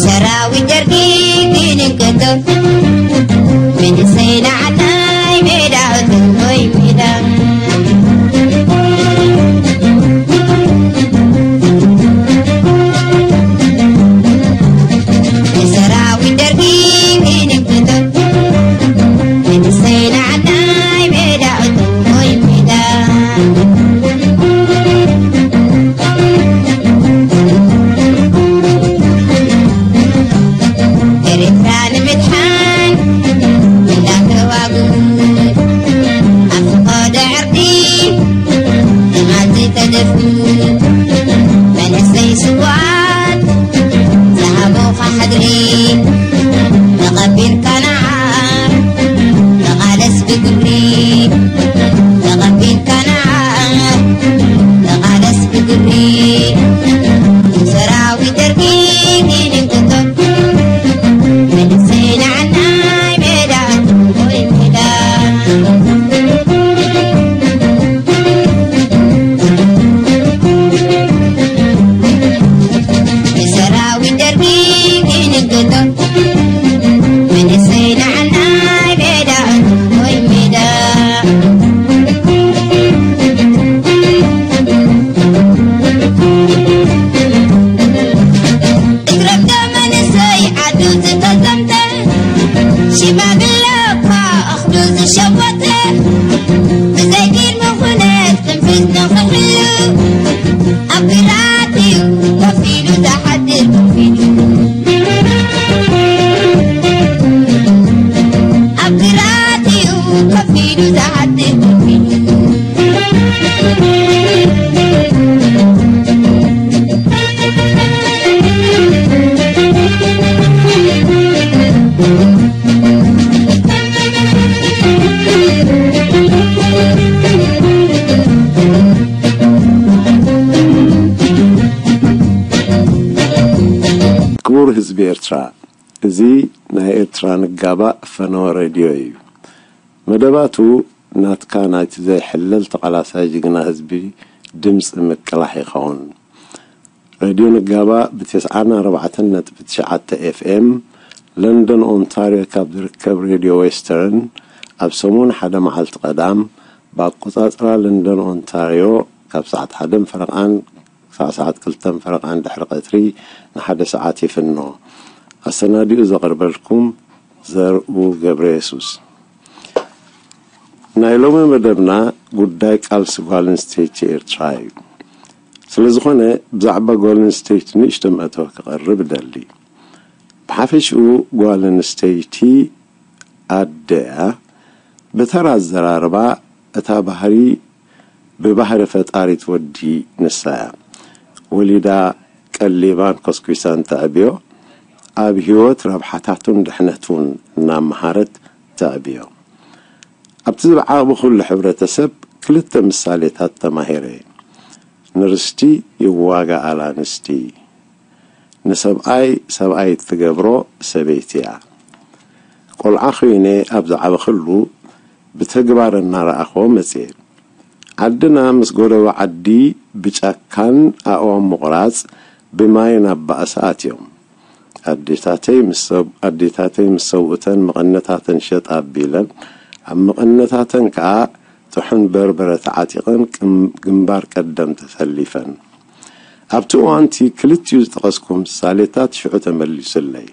ሰራዊት ደርጊ ግን እንከቶ መንእሰይ ንዓናይ ሜዳ እቶ ወይ ሜዳ። ሰራዊት ደርጊ ግን እንከቶ መንእሰይ ንዓናይ ሜዳ እቶ ወይ ሜዳ። ኤርትራ ንምድሓን እንዳተዋግኡ ኣብ ፈቐዶ ዕርዲ ትማል ዝተደፍኡ መንእሰይ ስዉኣት ዝሃቡኻ ሕድሪ ተቐቢልካ ንዓ ተቓለስ ብግብሪ። ተቐቢልካ ንዓ ተቓለስ ብግብሪ። ሰራዊት ደርጊ ግን እንከቶ መንእሰይ ንዓናይ ሜዳ ወይ ሜዳ። ሰራዊት ደርጊ ግን እንከቶ መንእሰይ ንዓናይ ሜዳ ወይ ሜዳ። እትረግጠ መንእሰይ ዓዱ ዝተዘምተ ሽማግለ እኳ እኽሉ ዝሸወተ ብዘይ ዲን ምኹነት ትንፍስ ንኽሕሉ ኣብ ግራት እዩ ኮፍ ኢሉ ዝሓድር ኮፍ ኢሉ። ኣብ ግራት እዩ ኮፍ ኢሉ ዝሓድር ኮፍ ኢሉ። ክቡር ህዝቢ ኤርትራ፣ እዚ ናይ ኤርትራ ንጋባእ ፈነወ ሬድዮ እዩ። መደባቱ ናትካ ናይቲ ዘይሕለል ተቓላሳይ ጅግና ህዝቢ ድምፂ ምቅላሕ ይኸውን። ሬድዮ ንጋባእ ብ94.9 ኤፍኤም ለንደን ኦንታርዮ ካብ ዝርከብ ሬድዮ ዌስተርን ኣብ ሰሙን ሓደ መዓልቲ ቀዳም ብኣቆጻጽራ ለንደን ኦንታርዮ ካብ ሰዓት ሓደ ፈረቓን ክሳዕ ሰዓት ክልተ ፈረቓን ድሕሪ ቀትሪ ንሓደ ሰዓት ይፍኖ። ኣሰናዲኡ ዘቕርበልኩም ዘርኡ ገብረ የሱስ። ናይ ሎሚ መደብና ጉዳይ ቃልሲ ጓል ኣንስተይቲ ኤርትራ እዩ። ስለ ዝኾነ ብዛዕባ ጓል ኣንስተይቲ ንእሽቶ መእተዊ ክቐርብ እደሊ። ብሓፈሽኡ ጓል ኣንስተይቲ ኣደ እያ። ብተራ ኣዘራርባ እታ ባህሪ ብባህሪ ፈጣሪ ትወዲ ንሳ እያ። ወሊዳ ቀሊባን ኮስኲሳን ተዕብዮ፣ ኣብ ህይወት ረብሓታቱን ድሕነቱን እናመሃረት ተዕብዮ። ኣብቲ ዝዓበኹሉ ሕብረተሰብ ክልተ ምሳሌታት ተማሂረ። ንርስቲ ይዋጋኣላ ኣንስቲ፣ ንሰብኣይ ሰብኣይ እትገብሮ ሰበይቲ እያ። ቆልዓ ኮይነ ኣብ ዝዓበኹሉ ብተግባር እናረኣኽዎ መጽየ። ዓድና ምስ ጎረባ ዓዲ ብጫካን ኣእዋም ምቑራጽ ብማይ ናብ ባእሲ ኣትዮም። ኣዴታተይ ምስ ሰብ-፣ ኣዴታተይ ምስ ሰብኡተን መቐነታተን ሸጥ ኣቢለን፣ ኣብ መቐነታተን ከኣ ጥሑን በርበረ ተዓጢቐን ቅም-፣ ግንባር ቀደም ተሰሊፈን። ኣብቲ እዋንቲ ክልቲኡ ዝጠቐስኩ ምሳሌታት ሽዑ ተመሊሱለይ።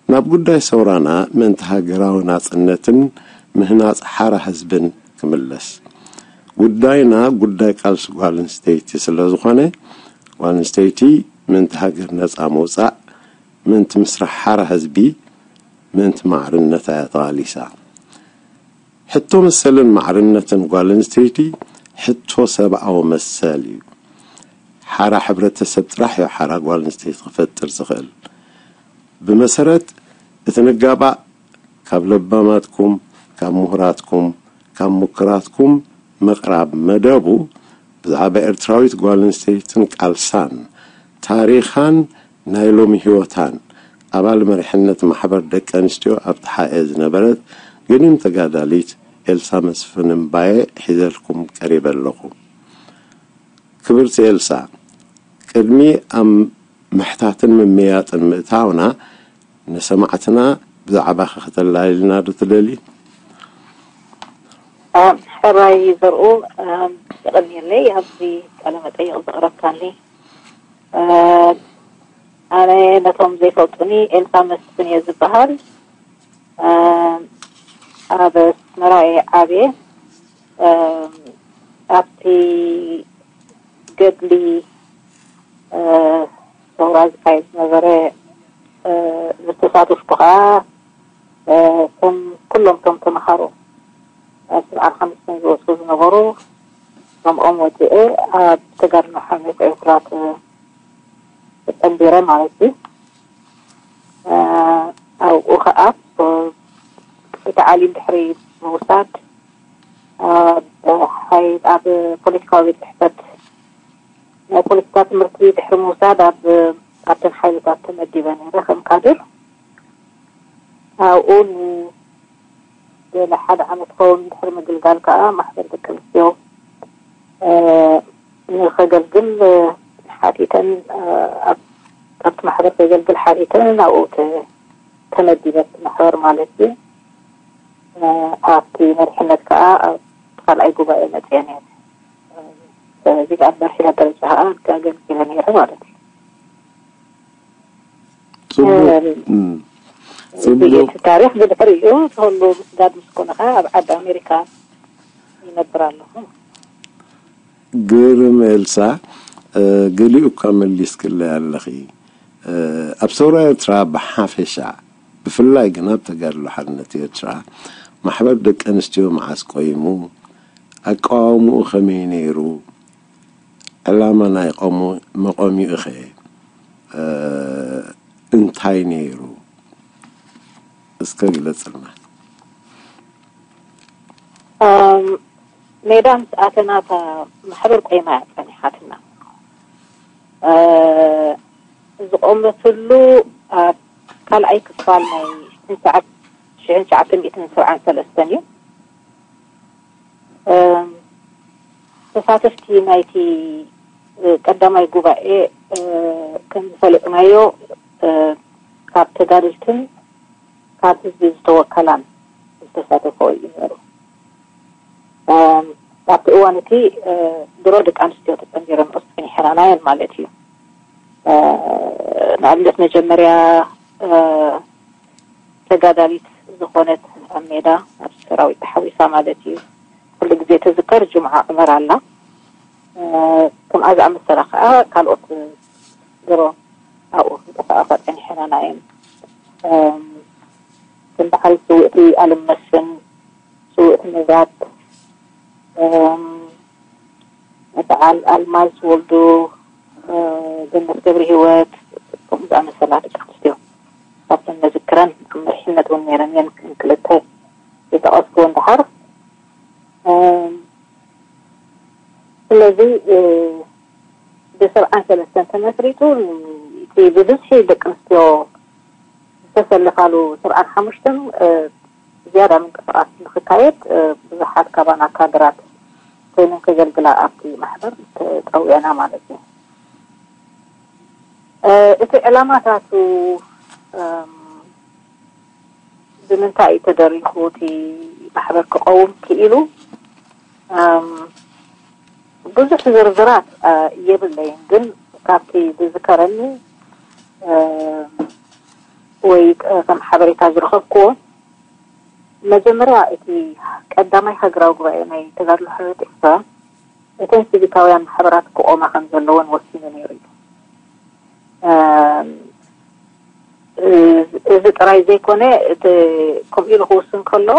ናብ ጉዳይ ሰውራና ምእንቲ ሃገራዊ ናጽነትን ምህናጽ ሓራ ህዝብን ክምለስ። ጉዳይና ጉዳይ ቃልሲ ጓል ኣንስተይቲ ስለ ዝኾነ፣ ጓል ኣንስተይቲ ምእንቲ ሃገር ነጻ ምውጻእ፣ ምእንቲ ምስራሕ ሓራ ህዝቢ፣ ምእንቲ ማዕርነታ እያ ተቓሊሳ። ሕቶ መሰልን ማዕርነትን ጓል ኣንስተይቲ ሕቶ ሰብኣዊ መሰል እዩ። ሓራ ሕብረተሰብ ጥራሕ እዩ ሓራ ጓል ኣንስተይቲ ክፈጥር ዝኽእል። ብመሰረት እቲ ንጋባእ ካብ ለባማትኩም፣ ካብ ምሁራትኩም፣ ካብ ምኩራትኩም ምቕራብ መደቡ ብዛዕባ ኤርትራዊት ጓል ኣንስተይትን ቃልሳን ታሪኻን ናይ ሎሚ ህይወታን ኣባል መሪሕነት ማሕበር ደቂ ኣንስትዮ ኣብ ተሓኤ ዝነበረት ገዲም ተጋዳሊት ኤልሳ መስፍን እምባየ ሒዘልኩም ቀሪበ ኣለኹ። ክብርቲ ኤልሳ፣ ቅድሚ ኣብ ምሕታትን ምምያጥን ምእታውና፣ ንሰማዕትና ብዛዕባኺ ከተላልይልና ዶ ትደሊ? ሕራይ ዘርኡ፣ የቐንየለይ ኣብዚ ቃለ መጠይቕ ዘቕረብካኒ። ኣነ ነቶም ዘይፈልጡኒ ኤልሳ መስፍን እየ ዝበሃል። ኣብ ኣስመራ እየ ዓብየ። ኣብቲ ገድሊ ሰውራ ዝካየድ ዝነበረ ዝተሳተፍኩ ከዓ ከም ኩሎም እቶም ተምሃሮ ኣብ ስርዓት ሓሙሽተ ዝወፁ ዝነበሩ ከምኦም ወዲኤ ኣብ ተጋድሎ ሓርነት ኤርትራ ተጠንቢረ ማለት እዩ። ኣብኡ ከዓ እቲ ዓሊም ድሕሪ ምውሳድ ኣብ ሓይ ኣብ ፖለቲካዊ ቤት ፅሕፈት ናይ ፖለቲካ ትምህርቲ ድሕሪ ምውሳድ ኣብ ኣብተን ሓይልታት ተመዲበ ነይረ ከም ካድር። ኣብኡ ንገለ ሓደ ዓመት ክኸውን ድሕሪ ምግልጋል ከዓ ማሕበር ደቂ ኣንስትዮ ንኸገልግል ሓቲተን ኣብቲ ማሕበር ከገልግል ሓቲተን ኣብኡ ተመዲበ ኣብቲ ማሕበር ማለት እዩ። ኣብቲ መሪሕነት ከዓ ኣብ ካልኣይ ጉባኤ መፅየ ነይረ። ስለዚ ኣብ መሪሕነት ደረጃ ከዓ ኣገልጊለ ነይረ ማለት እዩ። ጽቡቅ። እም፣ ጽቡቅ። እቲ ታሪኽ ብድሕሪኡ ተህሉ ምስዳድ ምስ ኮነ ከዓ ኣብ ዓዲ ኣሜሪካ ይነብር ኣለኹ። ግርም ኤልሳ፣ እ፣ ገሊኡ እኳ መሊስክለይ ኣለኺ። እ፣ ኣብ ሰውራ ኤርትራ ብሓፈሻ፣ ብፍላይ ግን ኣብ ተጋድሎ ሓርነት ኤርትራ ማሕበር ደቂ ኣንስትዮ መዓስ ቆይሙ፣ ኣቀዋውምኡ ከመይ ነይሩ? ዕላማ ናይ ቆሙ-፣ መቆሚኡ ኸ፣ እ፣ እንታይ ነይሩ? እስከ ግለጽልና። እም፣ ሜዳ ምስ ኣተና እታ ማሕበር ቆይማ እያ ጸኒሓትና። እ፣ ዝቆመትሉ ኣብ ካልኣይ ክፋል ናይ ሽሕን ትሽዓተ ሚእትን ሰብዓን ሰለስተን እዩ። እም፣ ተሳተፍቲ ናይቲ፣ እ፣ ቀዳማይ ጉባኤ፣ እ፣ ከም ዝፈለጥናዮ፣ እ፣ ካብ ተጋደልትን ካብ ህዝቢ ዝተወከላን ዝተሳተፈ እዩ ነይሩ። እም፣ ኣብቲ እዋን እቲ፣ እ፣ ድሮ ደቂ ኣንስትዮ ተጸንቢረን ጸኒሐናና እየን ማለት እዩ። እ፣ ንኣብነት መጀመርያ፣ እ፣ ተጋዳሊት ዝኾነት ኣብ ሜዳ ኣብ ሰራዊት ተሓዊሳ ማለት እዩ። ኩሉ ግዜ ትዝከር ጅምዓ ዑመር ኣላ። እ፣ ከምኣ ዝኣመሰላ ከዓ ካልኦት ድሮ ኣብኡ ክጠፋእፋ ጸኒሐናና እየን። እም፣ ከም በዓል ስውእቲ ኣለም መስፍን፣ ስውእቲ ንብራት፣ እም፣ በዓል ኣልማዝ ወልዱ፣ እ፣ ገነት ገብረ ህይወት፣ ከምኡ ዝኣመሰላ ደቂ ኣንስትዮ ካብተን ነዝክረን ኣብ መሪሕነት እውን ነይረን እየን። ክልተ ዝጠቐስኩወን ደሓር። እም፣ ስለዚ፣ እ፣ ብሰብዓን ሰለስተን ተመስሪቱ፣ እቲ ብብዝሒ ደቂ ኣንስትዮ ዝተሰለፋሉ ሰብዓን ሓሙሽተን፣ እ፣ ዝያዳ ምንቅስቃስ ንክካየድ፣ እ፣ ብዙሓት ካባና ካድራት ኮይነን ከገልግላ ኣብቲ ማሕበር ተጠውየና ማለት እዩ። እ፣ እቲ ዕላማታቱ፣ እም፣ ብምንታይ እዩ ተደሪኹ እቲ ማሕበር ክቐውም ክኢሉ? እም፣ ብዙሕ ዝርዝራት፣ እ፣ የብለይን፣ ግን ካብቲ ዝዝከረኒ፣ እ፣ ወይ፣ እ፣ ከም ሓበሬታ ዝረኸብኩዎ፣ መጀመርያ እቲ ቀዳማይ ሃገራዊ ጉባኤ ናይ ተጋድሎ ሕርየት ኤርትራ እተን ሲቪካውያን ማሕበራት ክቆማ ከም ዘለወን ወሲኑ ነይሩ እዩ። እም፣ እዚ ጥራይ ዘይኮነ፣ እቲ ከምኡ ኢሉ ክውስን ከሎ፣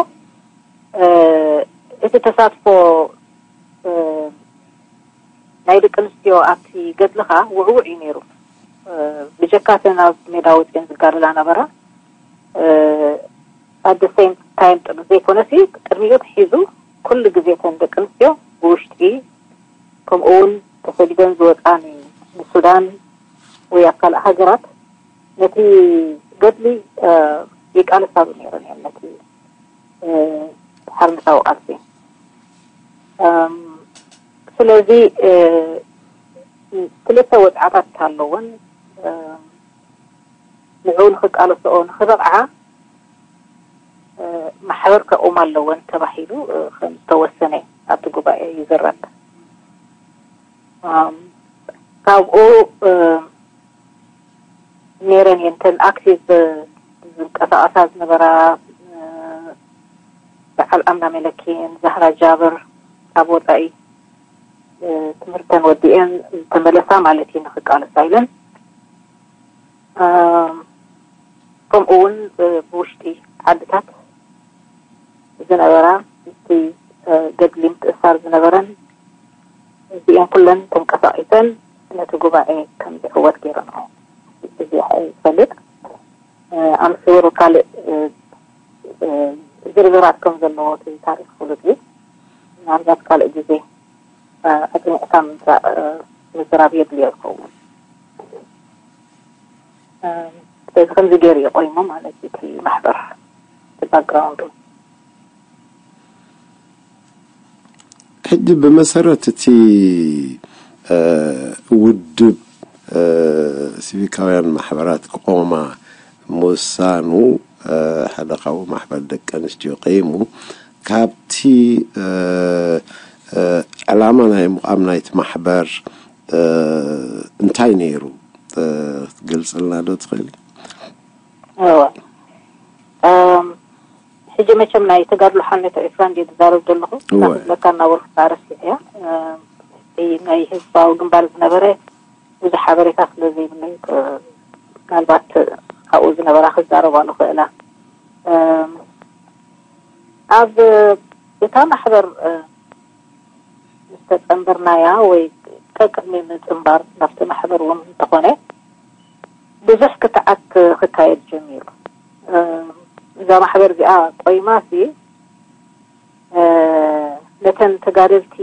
እ፣ እቲ ተሳትፎ፣ እ፣ ናይ ደቂ ኣንስትዮ ኣብቲ ገድልኻ ውዕውዕ እዩ ነይሩ። እ፣ ብጀካ እተን ኣብ ሜዳ ወፂአን ዝጋደላ ነበራ፣ እ፣ at the same time ጥራይ ዘይኮነሲ፣ ቅድሚኡ ትሒዙ ኩሉ ግዜ እተን ደቂ ኣንስትዮ ብውሽጢ፣ ከምኡ እውን ተሰዲደን ዝወፃ ን-፣ ንሱዳን ወይ ኣብ ካልእ ሃገራት ነቲ ገድሊ ይቃለሳሉ ነይረን እየን፣ ነቲ ሓርነታዊ ቃልሲ። ስለዚ ክልተ ወፅዓታት ኣለወን። ንዕኡ ንክቃለስኦ ንክበቕዓ ማሕበር ከቑማ ኣለወን ተባሂሉ ከም ዝተወሰነ ኣብቲ ጉባኤ ይዝረብ። ካብኡ ነይረን እየን እተን ኣክቲቭ ዝንቀሳቐሳ ዝነበራ። በዓል ኣምና መለኪን፣ ዛህራ ጃብር፣ ካብ ወፃኢ ትምህርተን ወዲኤን ዝተመለሳ ማለት እዩ፣ ንክቃለሳ ኢለን። ከምኡ እውን ብውሽጢ ዓድታት ዝነበራ፣ ምስቲ ገድሊ ምትእሳር ዝነበረን፣ እዚኤን ኩለን ተንቀሳቒሰን ነቲ ጉባኤ ከም ዝዕወት ገይረንኦ። እዚ ይፈልጥ። ኣምስውር ካልእ ዝርዝራት ከም ዘለዎ እቲ ታሪክ ፍሉጥ እዩ። ምናልባት ካልእ ግዜ ኣጽኒዕካ ምዝራብ የድልዮ ይኸውን። ስለዚ ከምዚ ገይሩ እዩ ቆይሙ ማለት እዩ እቲ ማሕበር፣ እቲ ባክግራውንዱ። ሕጂ ብመሰረት እቲ ውድብ ሲቪካውያን ማሕበራት ክቆማ ምውሳኑ፣ ሓደ ካብኡ ማሕበር ደቂ ኣንስትዮ ቀይሙ። ካብቲ ዕላማ ናይ ምቋም ናይቲ ማሕበር እንታይ ነይሩ? ክትገልፅልና ዶ ትኽእሊ? እወ። ሕጂ መቸም ናይ ተጋድሎ ሓርነት ኤርትራ እንዲ ዝዛረብ ዘለኹ፣ እወ። ክብለካ እናበልኩ ኣረሲዐያ። ናይ ህዝባዊ ግንባር ዝነበረ ብዙሕ ሓበሬታ ስለ ዘይብለይ፣ ምናልባት ኣብኡ ዝነበራ ክዛረባሉ ክእላ። ኣብ እታ ማሕበር ምስ ተጸንበርናያ ወይ ቀቅድሚ ምጽንባር ናብቲ ማሕበር እውን እንተኾነ፣ ብዙሕ ክትዓት ክካየድ ጀሚሩ። እዛ ማሕበር እዚኣ ቆይማሲ፣ ነተን ተጋደልቲ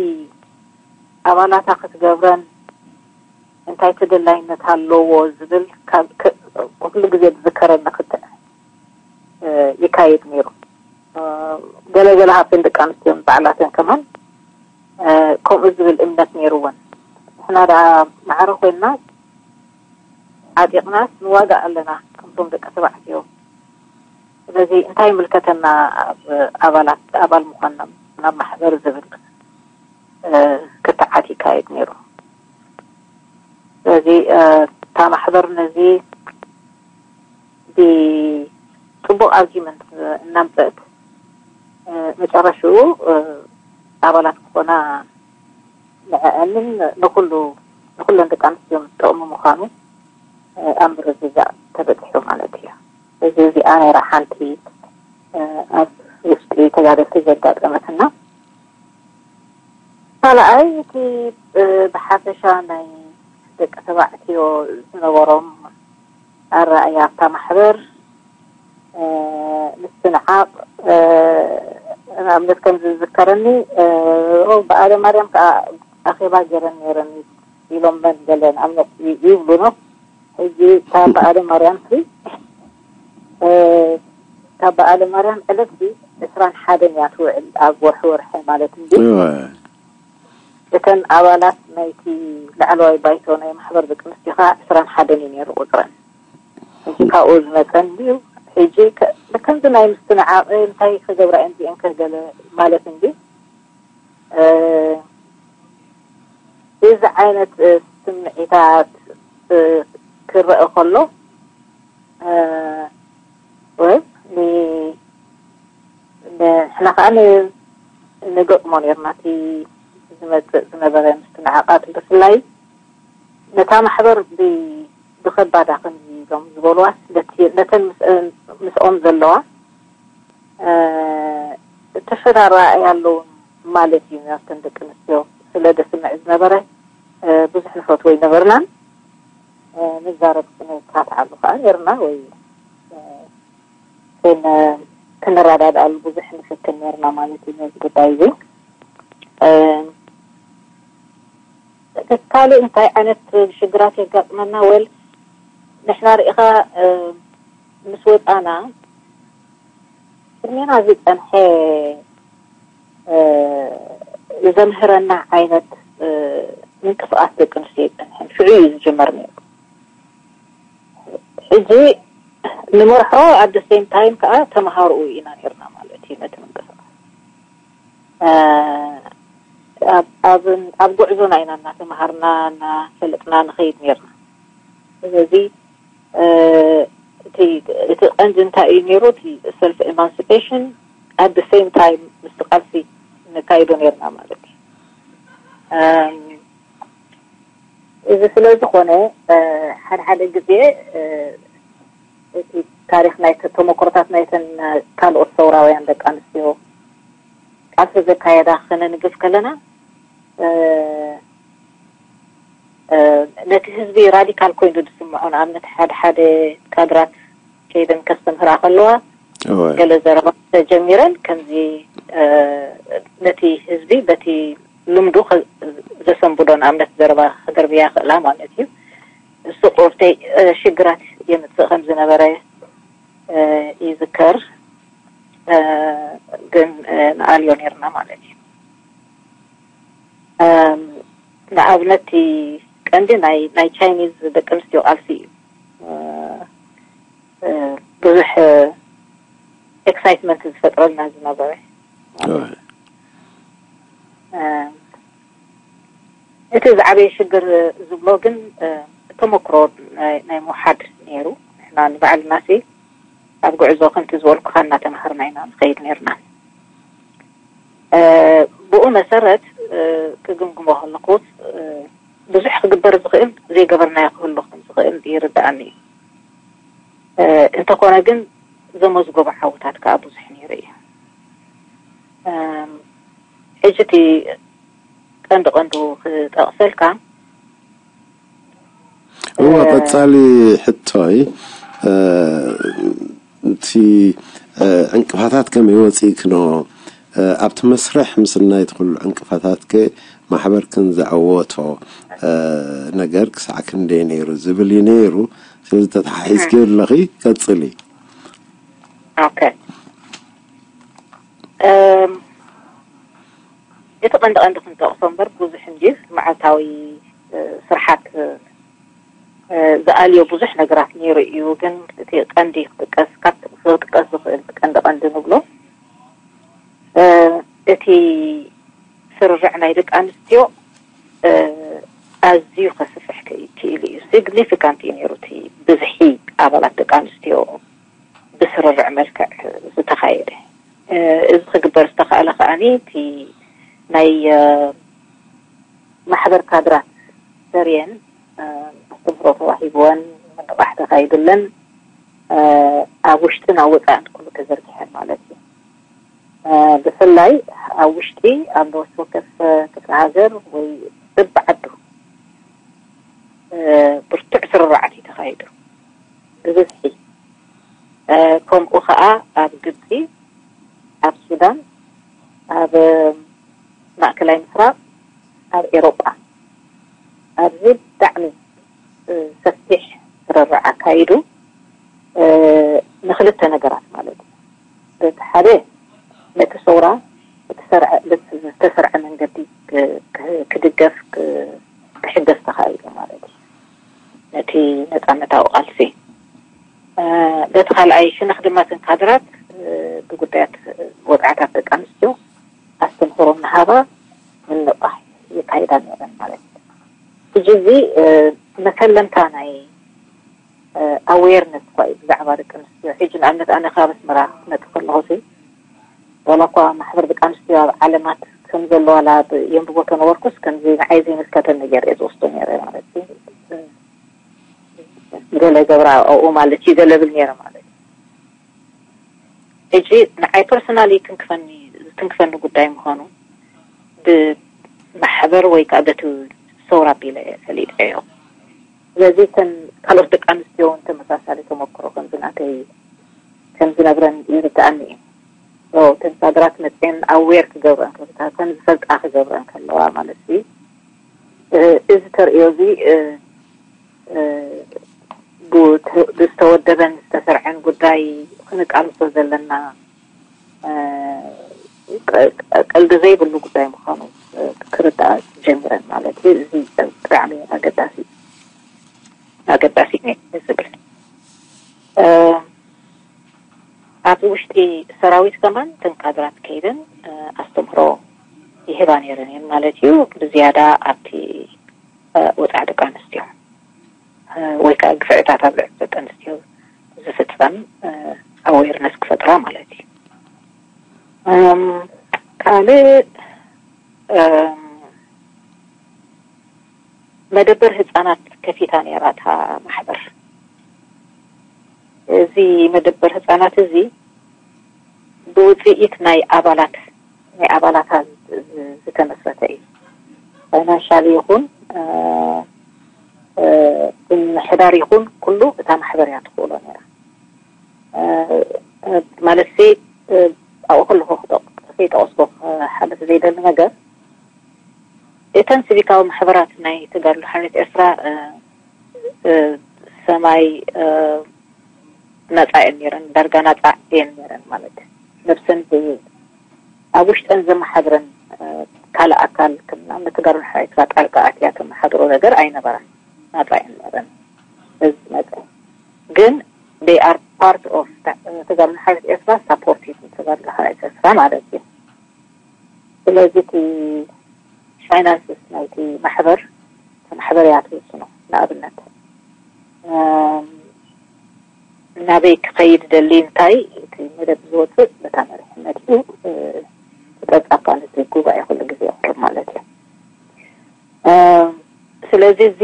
ኣባላታ ክትገብረን እንታይ ተደላይነት ኣለዎ ዝብል ኩሉ ግዜ ዝዝከረኒ ክትዕ ይካየድ ነይሩ። ገለገለ ሃብተን ደቂ ኣንስትዮ ባዕላተን ከማን ከምኡ ዝብል እምነት ነይርወን። ንሕና ደኣ ማዕረ ኮይንና ዓጢቕናስ ንዋጋእ ኣለና ከምቶም ደቂ ተባዕትዮ። ስለዚ እንታይ ይምልከተና? ኣብ ኣባላት፣ ኣባል ምዃንና ናብ ማሕበር ዝብል ክትዓት ይካየድ ነይሩ። ስለዚ እታ ማሕበር ነዚ ብፅቡቕ ኣርጊመንት እናምፀእት፣ መጨረሽኡ ኣባላት ክኾና ንዕአንን ንኩሉ ንኩለን ደቂ ኣንስትዮ ዝጠቕሙ ምዃኑ ኣብ ምርግጋእ ተበፂሑ ማለት እዩ። እዚ እዚኣ ነይራ ሓንቲ ኣብ ውሽጢ ተጋደልቲ ዘጋጠመትና። ካልኣይ እቲ ብሓፈሻ ናይ ደቂ ተባዕትዮ ዝነበሮም ኣረኣእያ ኣብታ ማሕበር ምስትንዓቕ፣ ንኣብነት ከም ዝዝከረኒ ብኣለ ማርያም ከዓ ኣኼባ ገይረን ነይረን ኢሎም መን ገለ ንኣብነት ይብሉ ነው። ሕጂ ካብ በዓለ ማርያም ሲ ካብ በዓለ ማርያም ዕለት ሲ ዕስራን ሓደን እያ ትውዕል ኣብ ወርሒ ወርሒ ማለት እንጂ እተን ኣባላት ናይቲ ላዕለዋይ ባይቶ ናይ ማሕበር ደቂ ኣንስትዮ ከዓ ዕስራን ሓደን እዩ ነይሩ ቁፅረን። ሕጂ ካብኡ ዝመፀን እዩ። ሕጂ ከምዚ ናይ ምስትንዓቕ እንታይ ክገብራ እየን እዚአን ከገለ ማለት እንጂ እዚ ዓይነት ስምዒታት ክረአ ከሎ ወይ ንሕና ከዓ ንገጥሞ ነርና እቲ ዝመፅእ ዝነበረ ምስትንዓቓት ብፍላይ ነታ ማሕበር ብከባዳ ከምዚ ኢሎም ዝበልዋ ነተን ምስኦም ዘለዋ ትሕት ኣረኣእያ ኣለዎም ማለት እዩ። ናብተን ደቂ ኣንስትዮ ስለ ደስምዕ ዝነበረ ብዙሕ ንፈትዎ ኣይነበርናን። ንዛረብ ክንካትዓሉ ከዓ ነርና ወይ ክንረዳድኣሉ ብዙሕ ንፍትን ነርና ማለት እዩ ነዚ ጉዳይ እዚ። ካልእ እንታይ ዓይነት ሽግራት የጋጥመና? ወል ንሕና ርኢኻ ምስ ወፃና ቅድሜና ዝፀንሐ ዘምህረና ዓይነት ምንቅስቃስ ደቂ ኣንስትዮ ይፀንሐን ሽዑ እዩ ዝጀመር ነይሩ። ሕጂ ንመርሖ ኣደ ሴም ታይም ከዓ ተምሃርኡ ኢና ነርና ማለት እዩ። ነቲ ምንቅስቃስ ኣብ ጉዕዞና ኢና እናተምሃርና እናፈለጥና ንኸይድ ነርና። ስለዚ እቲ ቀንዲ እንታይ እዩ ነይሩ? እቲ ሰልፍ ኤማንሲፔሽን ኣደ ሴም ታይም ምስ ቃልሲ ነካይዶ ነርና ማለት እዩ። እዚ ስለ ዝኾነ ሓደ ሓደ ግዜ እቲ ታሪኽ ናይ ተመክሮታት ናይተን ካልኦት ሰውራውያን ደቂ ኣንስትዮ ቃልሲ ዘካየዳ ክነንግፍ ከለና ነቲ ህዝቢ ራዲካል ኮይኑ ዝስምዖ፣ ንኣብነት ሓደ ሓደ ካድራት ከይደን ከስተምህራ ከለዋ ገለ ዘረባ ተጀሚረን ከምዚ ነቲ ህዝቢ በቲ ልምዱ ዘሰንብዶ ንኣብነት ዘረባ ክደርብያ ክእላ ማለት እዩ። እሱ ቁርተይ ሽግራት የምፅእ ከም ዝነበረ ይዝከር፣ ግን ንኣልዮ ነርና ማለት እዩ። ንኣብነት ቀንዲ ናይ ቻይኒዝ ደቂ ኣንስትዮ ቃልሲ እዩ። ብዙሕ ኤክሳይትመንት ዝፈጥረልና ዝነበረ እቲ ዝዓበየ ሽግር ዝብሎ ግን ተመክሮ ናይ ምውሓድ ነይሩ። ንሕና ንባዕልና ሲ ኣብ ጉዕዞ ከምቲ ዝበልኩካ እናተምሃርና ኢና ንኸይድ ነርና። ብኡ መሰረት ክግምግሞ ከለኩስ ብዙሕ ክግበር ዝኽእል ዘይገበርናዮ ክህሉ ከም ዝኽእል ይርዳኣኒ እዩ። እንተኾነ ግን ዘመዝገቡ ዓውታት ከዓ ብዙሕ ነይሩ እዩ። ሕጂ እቲ ቀንዲ ቀንዱ ክጠቕሰልካ እወ፣ ቀጻሊ ሕቶይ እቲ ዕንቅፋታት ከመይ ወፂእክኖ ኣብቲ መስርሕ ምስናይ እቲ ኩሉ ዕንቅፋታት ከ ማሕበርክን ዘዐወቶ ነገር ክሳዕ ክንደይ ነይሩ ዝብል እዩ ነይሩ። ስለዚ ተተሓሒዝክዮ ኣለኺ ቀፅሊ። ኦኬ። እቲ ቀንዲ ቀንዲ ክንጠቕሶ እምበር ብዙሕ እንጂ መዓልታዊ ስርሓት ዝኣልዮ ብዙሕ ነገራት ነይሩ እዩ። ግን እቲ ቀንዲ ክጥቀስ ካብ ክጥቀስ ዝኽእል ቀንዲ ቀንዲ ንብሎ እቲ ስርርዕ ናይ ደቂ ኣንስትዮ ኣዝዩ ከስፍሕ ክኢሉ እዩ። ሲግኒፊካንት እዩ ነይሩ እቲ ብዝሒ ኣባላት ደቂ ኣንስትዮ ብስርርዕ መልክዕ ዝተኻየደ። እዚ ክግበር ዝተኻእለ ከዓኒ እቲ ናይ ማሕበር ካድራት ሰሪየን ኣስተምህሮ ተዋሂብወን፣ ምንቕራሕ ተኻይዱለን፣ ኣብ ውሽጥን ኣብ ወፃእን ኩሉ ተዘርጊሐን ማለት እዩ። ብፍላይ ኣብ ውሽጢ ኣብ ነፍሲ ወከፍ ክፍለ ሃገር ወይ በብዓዱ ብርቱዕ ስርርዓት እዩ ተኻይዱ ብብዝሒ። ከምኡ ከዓ ኣብ ግብፂ፣ ኣብ ሱዳን፣ ኣብ ማእከላይ ምስራቅ፣ ኣብ ኤሮጳ ኣብዚ ብጣዕሚ ሰፊሕ ስርርዕ ኣካይዱ ንክልተ ነገራት ማለት እዩ። በቲ ሓደ ነቲ ሰውራ ዝተሰርዐ መንገዲ ክድገፍ ክሕገዝ ተኻኢሉ ማለት እዩ። ነቲ ነፃነታዊ ቃልሲ በቲ ካልኣይ ሽነኽ ድማ እተን ካድራት ብጉዳያት ወግዓታት ደቂ ኣንስትዮ ኣስተምህሮ እናሃባ ምንቕራሕ የካይዳ ነይረን ማለት እዩ። ሕጂ እዚ መሰለምታ ናይ ኣዌርነስ እኳ እዩ ብዛዕባ ደቂ ኣንስትዮ። ሕጂ ንኣብነት ኣነ ካብ ኣስመራ ክመፅእ ከለኹ ሲ ዋላ እኳ ማሕበር ደቂ ኣንስትዮ ኣብ ዓለማት ከም ዘለዋ ላ የንብቦ ተነበርኩስ ከምዚ ንዓይ ዘይምልከተኒ ገይረ እየ ዝወስዶ ነይረ ማለት እዩ። ገለ ገብራ ኣብኡ ማለት እዩ ገለ ብል ነይረ ማለት እዩ። ሕጂ ንዓይ ፐርሰናሊ ትንክፈኒ ዝትንክፈኒ ጉዳይ ምዃኑ ብማሕበር ወይ ከዓ በቲ ሰውራ ኣቢለ ፈሊጠዮ። ስለዚ እተን ካልኦት ደቂ ኣንስትዮ እውን ተመሳሳሊ ተመክሮ ከምዚ ናተይ ከም ዝነብረን ይርድኣኒ እዩ። እተን ሳድራት መፅአን ኣዌር ክገብረን ከም ዝፈልጣ ክገብረን ከለዋ ማለት እዩ። እዚ ተርእዮ እዚ ብዝተወደበን ዝተሰርዐን ጉዳይ ክንቃልሶ ዘለና ቀልዲ ዘይብሉ ጉዳይ ምዃኑ ክርዳኣ ጀሚረን ማለት እዩ። እዚ ብጣዕሚ ኣገዳሲ ኣገዳሲ እዩ ዝብል ኣብ ውሽጢ ሰራዊት ከማን ተንካድራት ከይደን ኣስተምህሮ ይህባ ነይረን እየን ማለት እዩ። ብዝያዳ ኣብቲ ወፃዕ ደቂ ኣንስትዮ ወይ ከዓ ግፍዕታት ኣብ ልዕሊ ደቂ ኣንስትዮ ዝፍፀም ኣዌርነስ ክፈጥራ ማለት እዩ። ካልእ መደበር ህፃናት ከፊታ ነይራ እታ ማሕበር። እዚ መደበር ህፃናት እዚ ብውፅኢት ናይ ኣባላት ናይ ኣባላታ ዝተመስረተ እዩ። ፋይናንሻል ይኹን ምሕዳር ይኹን ኩሉ እታ ማሕበር እያ ትኽእሎ ነይራ። ማለት ሲ ኣብኡ ከለኹ ክጠቕሶ ሓለፍ ዘይደሊ ነገር እተን ሲቪካዊ ማሕበራት ናይ ተጋድሎ ሓርነት ኤርትራ ሰማይ ናጻ እየን ነይረን፣ ዳርጋ ናጻ እየን ነይረን ማለት ነብሰን ኣብ ውሽጠን ዘመሓድረን ካልእ ኣካል ከም ንኣብነት ተጋድሎ ሓርነት ኤርትራ ጣልቃ ኣትያ ተመሓድሮ ነገር ኣይነበራን፣ ናጻ እየን ነይረን። በዚ መጠን ግን they are part of ተጋድሎ ሓርነት ኤርትራ supportive ተጋድሎ ሓርነት ኤርትራ ማለት እዩ። ስለዚ እቲ ፋይናንስስ ናይቲ ማሕበር ማሕበር እያ ትውስኖ። ንኣብነት ናበይ ክኸይድ ደሊ እንታይ እቲ መደብ ዝወፅእ በታ መሪሕነት እዩ። ተፀብፃብ ነቲ ጉባኤ ኩሉ ግዜ የቕርብ ማለት እዩ። ስለዚ እዚ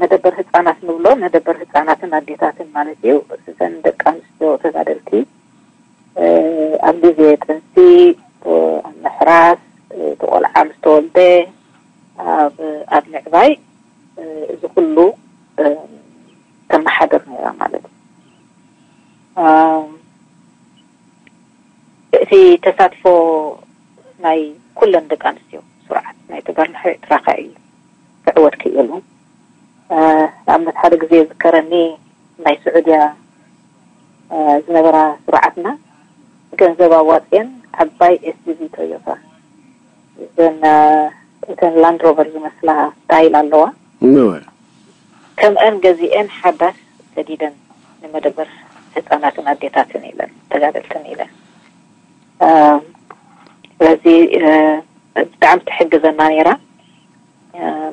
መደበር ህፃናት ንብሎ መደበር ህፃናትን ኣዴታትን ማለት እዩ። እዘን ደቂ ኣንስትዮ ተጋደልቲ ኣብ ግዜ ጥንሲ፣ ኣብ ምሕራስ፣ እቲ ቆልዓ ምስ ተወልደ ኣብ ኣብ ምዕባይ እዚ ኩሉ ተመሓድር ነይራ ማለት እዩ። እቲ ተሳትፎ ናይ ኩለን ደቂ ኣንስትዮ ስርዓት ናይ ተጋድሎ ኤርትራ ከኣ እዩ ክዕወት ክኢሉ። ንኣብነት ሓደ ግዜ ዝከረኒ ናይ ስዑድያ ዝነበራ ስርዓትና ገንዘብ ኣዋፅየን ዓባይ ኤስዩቪ ቶዮታ እዘን እተን ላንድ ሮቨር ዝመስላ ስታይል ኣለዋ ከምአን ገዚአን ሓዳስ ሰዲደን ንመደበር ህፃናትን ኣዴታትን ኢለን ተጋደልትን ኢለን ስለዚ ብጣዕሚ ትሕግዘና ነይራ።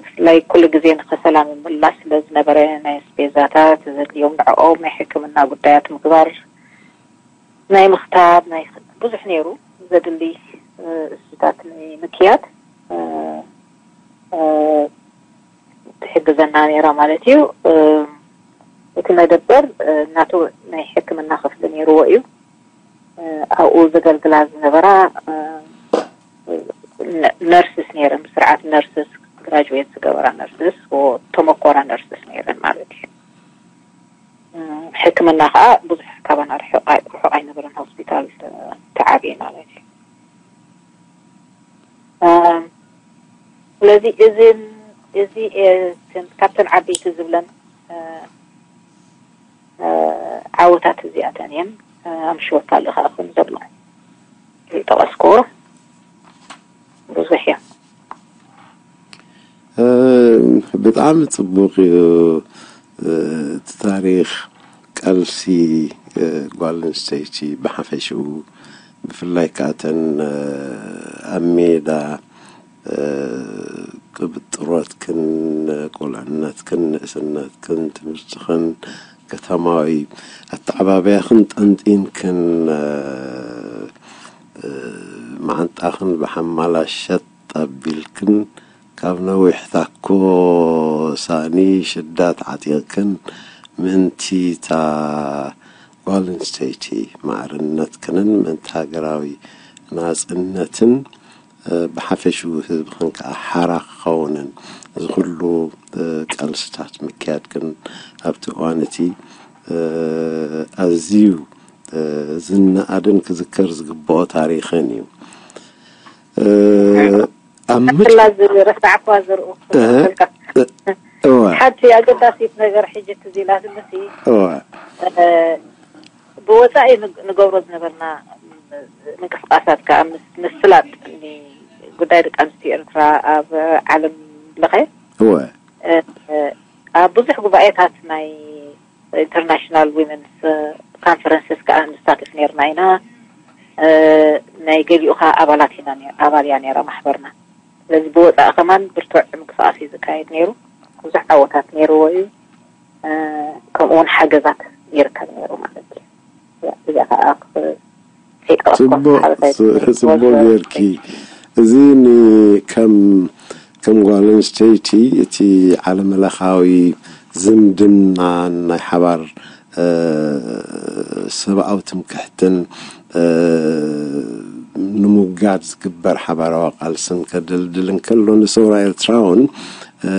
ብፍላይ ኩሉ ግዜ ንኸሰላ ምምላስ ስለ ዝነበረ ናይ ኣስቤዛታት ዘድልዮም ንዕኦም ናይ ሕክምና ጉዳያት ምግባር ናይ ምኽታብ ናይ ብዙሕ ነይሩ ዘድሊ እሱታት ንምክያድ ትሕግዘና ነይራ ማለት እዩ። እቲ መደበር እናቱ ናይ ሕክምና ክፍሊ ነይርዎ እዩ። ኣብኡ ዘገልግላ ዝነበራ ነርስስ ነይረን፣ ብስርዓት ነርስስ ግራጅዌት ዝገበራ ነርስስ ተመኮራ ነርስስ ነይረን ማለት እዩ። ሕክምና ከዓ ብዙሕ ካባና ርሑቕ ኣይነበረን፣ ሆስፒታል ተዓብየ ማለት እዩ። ስለዚ እዚ እዚ ካብተን ዓበይቲ ዝብለን ዓወታት እዚኣተን እየን። ኣምሽወካ ኣለካ ከም ዘሎ ይጠቐስኩ ብዙሕ እዮም። ብጣዕሚ ፅቡቅ እዩ። እቲ ታሪክ ቃልሲ ጓል ኣንስተይቲ ብሓፈሽኡ ብፍላይ ከኣተን ኣብ ሜዳ ቅብጥሮትክን ቁልዕነትክን ንእስነትክን ትምህርትኽን ከተማዊ ኣተዓባብያኽን ጠንጢንክን መዓንጣኽን ብሓማላ ሸጥ ኣቢልክን ካብ ነዊሕ ታኮ ሳእኒ ሽዳ ተዓጢቕክን ምእንቲ እታ ጓል ኣንስተይቲ ማዕርነትክንን ምእንቲ ሃገራዊ ናጽነትን ብሓፈሽኡ ህዝብኽን ከዓ ሓራ ክኸውንን እዚ ኩሉ ቃልስታት ምክያድክን ኣብቲ እዋን እቲ ኣዝዩ ዝነኣድን ክዝከር ዝግብኦ ታሪኽን እዩ። ኣብ ክላ ዝረሳዕኳ ዝርኡ እወ። ሓንቲ ኣገዳሲት ነገር ሕጂ ትዝ ኢላትኒ ሲ እወ። እ፣ ብወፃኢ ንግ- ንገብሮ ዝነበርና ምንቅስቃሳት ከዓ ምስ ምስላጥ ጉዳይ ደቂ ኣንስትዮ ኤርትራ ኣብ ዓለም ለኸ እወ። እ፣ ኣብ ብዙሕ ጉባኤታት ናይ ኢንተርናሽናል ዊመንስ ካንፈረንስስ ከዓ ንሳተፍ ነርና ኢና። እ፣ ናይ ገሊኡ ከዓ ኣባላት ኢና ነር- ኣባል እያ ነራ ማሕበርና። ስለዚ ብወፃኢ ከማን ብርቱዕ ምንቅስቃስ እዩ ዝካየድ ነይሩ። ብዙሕ ዓወታት ነይርዎ እዩ። እ፣ ከምኡ እውን ሓገዛት ይርከብ ነይሩ ማለት እዩ። እዚኣ ከዓ ክጠቀስኩም ጽቡቅ ሓበታይ ጽ- ጽቡቅ ጌርኪ። እዚ ን- ከም ከም ጓል ኣንስተይቲ እቲ ዓለመለኻዊ ዝምድናን ናይ ሓባር እ፣ ሰብኣዊ ትምክሕትን እ፣ ንምውጋድ ዝግበር ሓባራዊ ቃልስን ከደልድል እንከሎ ንሰውራ ኤርትራ እውን እ፣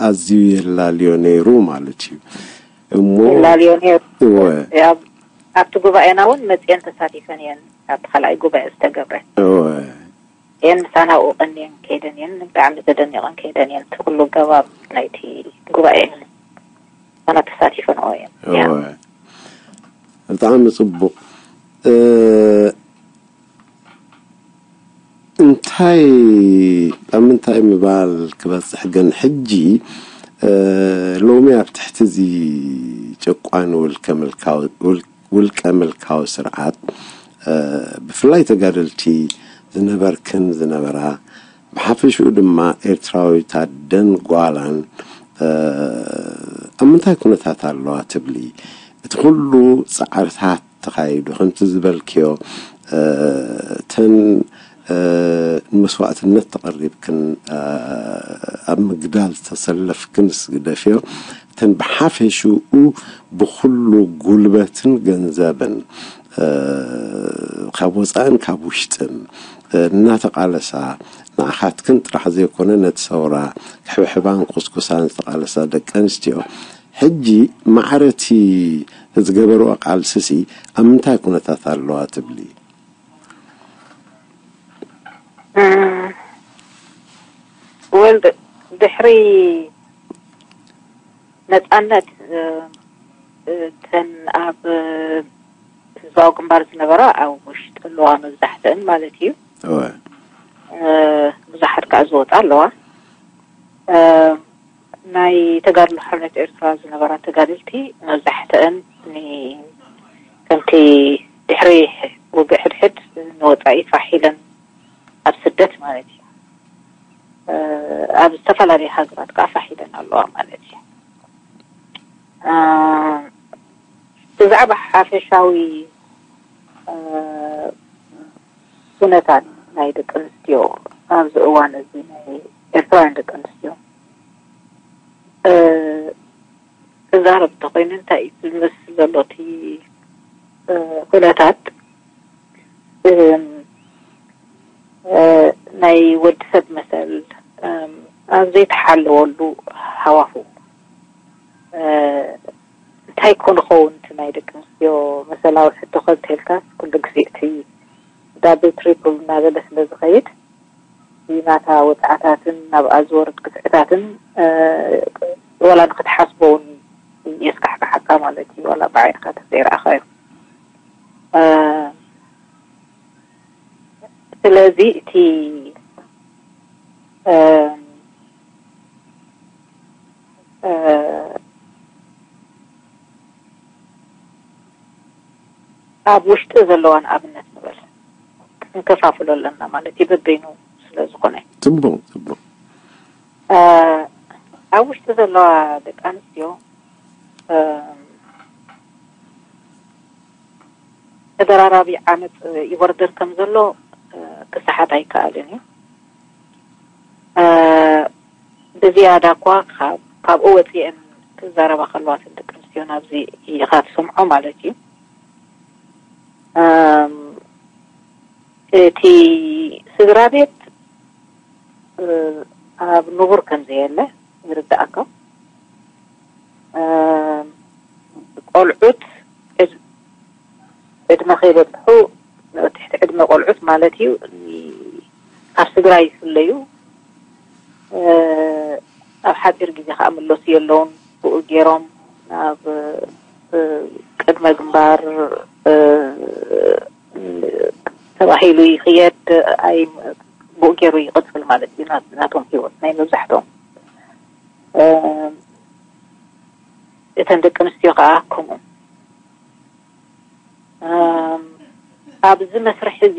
ኣዝዩ የላልዮ ነይሩ ማለት እዩ። እሞ ላልዮ ነይሩ። እወ ኣብ- ኣብቲ ጉባኤና እውን መፅየን ተሳቲፈን እየን። ኣብቲ ካልኣይ ጉባኤ ዝተገብረ እወ እየን። ምሳና ኣብኡ ቀንየን ከይደን እየን። ብጣዕሚ ተደኒቐን ከይደን እየን። እቲ ኩሉ ገባብ ናይቲ ጉባኤ ምሳና ተሳቲፈንኦ እየን። ያ። እወ ብጣዕሚ ጽቡቅ እ፣ እንታይ ኣብ ምንታይ ምባል ክበጽሕ ግን ሕጂ እ፣ ሎሚ ኣብ ትሕቲ እዚ ጨቋኒ ውልቀ ምልካዊ ውል- ውልቀ ምልካዊ ስርዓት እ፣ ብፍላይ ተጋደልቲ ዝነበርክን ዝነበራ ብሓፈሽኡ ድማ ኤርትራዊት ኣደን ጓላን እ፣ ኣብ ምንታይ ኩነታት ኣለዋ ትብሊ? እቲ ኩሉ ጻዕርታት ተኻይዱ ከምቲ ዝበልክዮ እ፣ እተን እ፣ ንመስዋእትነት ተቐሪብክን እ፣ ኣብ ምግዳል ዝተሰለፍክን ስግደፍዮ እተን ብሓፈሽኡ ብኩሉ ጉልበትን ገንዘብን እ፣ ካብ ወፃእን ካብ ውሽጥን እ፣ እናተቃለሳ ንዓኻትክን ጥራሕ ዘይኮነ ነቲ ሰውራ ክሕብሕባን ክኩስኩሳን ዝተቃለሳ ደቂ ኣንስትዮ ሕጂ ማዕረቲ ዝገበርኦ ቃልስሲ ኣብ ምንታይ ኩነታት ኣለዋ ትብሊ? ወል ድሕሪ ነፃነት እ፣ እተን ኣብ ህዝባዊ ግንባር ዝነበራ ኣብ ውሽጢ ኣለዋ መብዛሕትአን ማለት እዩ። እወ እ፣ ብዙሓት ከዓ ዝወጣ ኣለዋ። እ፣ ናይ ተጋድሎ ሓርነት ኤርትራ ዝነበራ ተጋደልቲ መብዛሕትአን ን- ከምቲ ድሕሪ ውግእ ሕድሕድ ንወፃኢ ፋሕ ኢለን ኣብ ስደት ማለት እዩ እ፣ ኣብ ዝተፈላለዩ ሃገራት ከዓ ፋሕ ኢለን ኣለዋ ማለት እዩ። እ፣ ብዛዕባ ሓፈሻዊ እ፣ ኩነታት ናይ ደቂ ኣንስትዮ ኣብዚ እዋን እዚ ናይ ኤርትራውያን ደቂ ኣንስትዮ እ፣ ክዛረብ እንተኮይኑ እንታይ እዩ ዝመስል ዘሎ እቲ እ፣ ኩነታት እ፣ እ፣ ናይ ወዲ ሰብ መሰል እ፣ ኣብ ዘይተሓለወሉ ሃዋሁ እ፣ እንታይ ኮን ኸውን እቲ ናይ ደቂ ኣንስትዮ መሰላዊ ሕቶ ከንተልካ ኩሉ ግዜ እቲ ዳብል ትሪፕል እናበለ ስለ ዝኸይድ ናታ ወፅዓታትን ናብኣ ዝወርድ ግፍዕታትን እ፣ ወላ ንክትሓስቦ እውን የስካሕክሓካ ማለት እዩ። ወላ ብዓይንካ ተዘይረኣኻዮ እ፣ ስለዚ እቲ እ፣ እ፣ ኣብ ውሽጢ ዘለዋ ንኣብነት ንበል ክንከፋፍሎ ኣለና ማለት እዩ በበይኑ ስለ ዝኾነ ጽቡቅ ጽቡቅ እ፣ ኣብ ውሽጢ ዘለዋ ደቂ ኣንስትዮ እ፣ ተደራራቢ ዓመፅ ይወርደን ከም ዘሎ እ፣ ክሰሓት ኣይከኣልን እዩ። እ፣ ብዝያዳ እኳ ካብ- ካብኡ ወፂአን ክዛረባ ከለዋ ደቂ ኣንስትዮ ናብዚ ኢኻ ትሰምዖ ማለት እዩ። እም፣ እቲ ስድራ ቤት እ፣ ኣብ ንቡር ከም ዘየለ ይርዳእካ። እም፣ ቆልዑት ዕድ- ዕድመ ከይበፅሑ ትሕቲ ዕድመ ቆልዑት ማለት እዩ እ፣ ካብ ስድራ ይፍለዩ። እ፣ ኣብ ሓፂር ግዜ ከዓ ምለሱ የለውን። ብኡ ገይሮም ናብ ቅድመ ግንባር ተባሂሉ ይኽየድ። ኣይ ብኡ ገይሩ ይቕፅል ማለት እዩ ናቶም ህይወት ናይ መብዛሕቶም። እተን ደቂ ኣንስትዮ ከዓ ከምኡ። ኣብዚ መስርሕ እዚ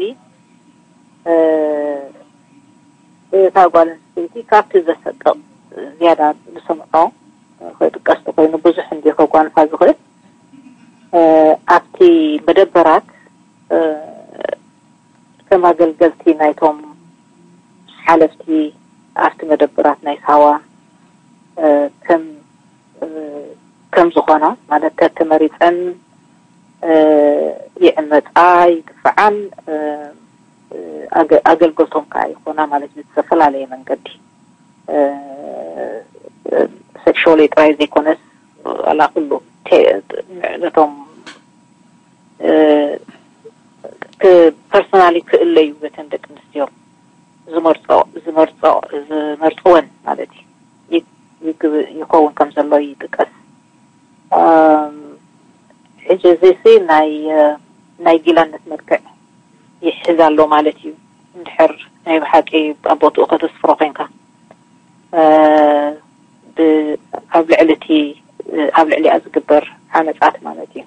እታ ጓል ኣንስተይቲ ካብቲ ዘሰቅቕ ዝያዳ ዝሰምዖ ክጥቀስ ኮይኑ ብዙሕ እንዲ ከጓንፋ ዝኽእል ኣብቲ መደበራት ከም ኣገልገልቲ ናይቶም ሓለፍቲ ኣብቲ መደበራት ናይ ሳዋ ከም ከም ዝኾና ማለት ተተመሪፀን ይዕመፃ ይግፍዓን ኣገልገልቶም ከዓ ይኾና ማለት ብዝተፈላለየ መንገዲ ሴክሽዋሊ ጥራይ ዘይኮነስ ዋላ ኩሉ ነቶም ፐርሶናሊ ክእለዩ በተን ደቂ ኣንስትዮ ዝመርፅወን ማለት እዩ ይኸውን ከም ዘሎ ይጥቀስ። ሕጂ እዚሲ ናይ ናይ ጊላነት መልክዕ ይሕዝ ኣሎ ማለት እዩ። እንድሕር ናይ ብሓቂ ኣብ ቦትኡ ከተስፍሮ ኮንካ ኣብ ልዕሊ እቲ ኣብ ልዕሊኣ ዝግበር ዓመፃት ማለት እዩ።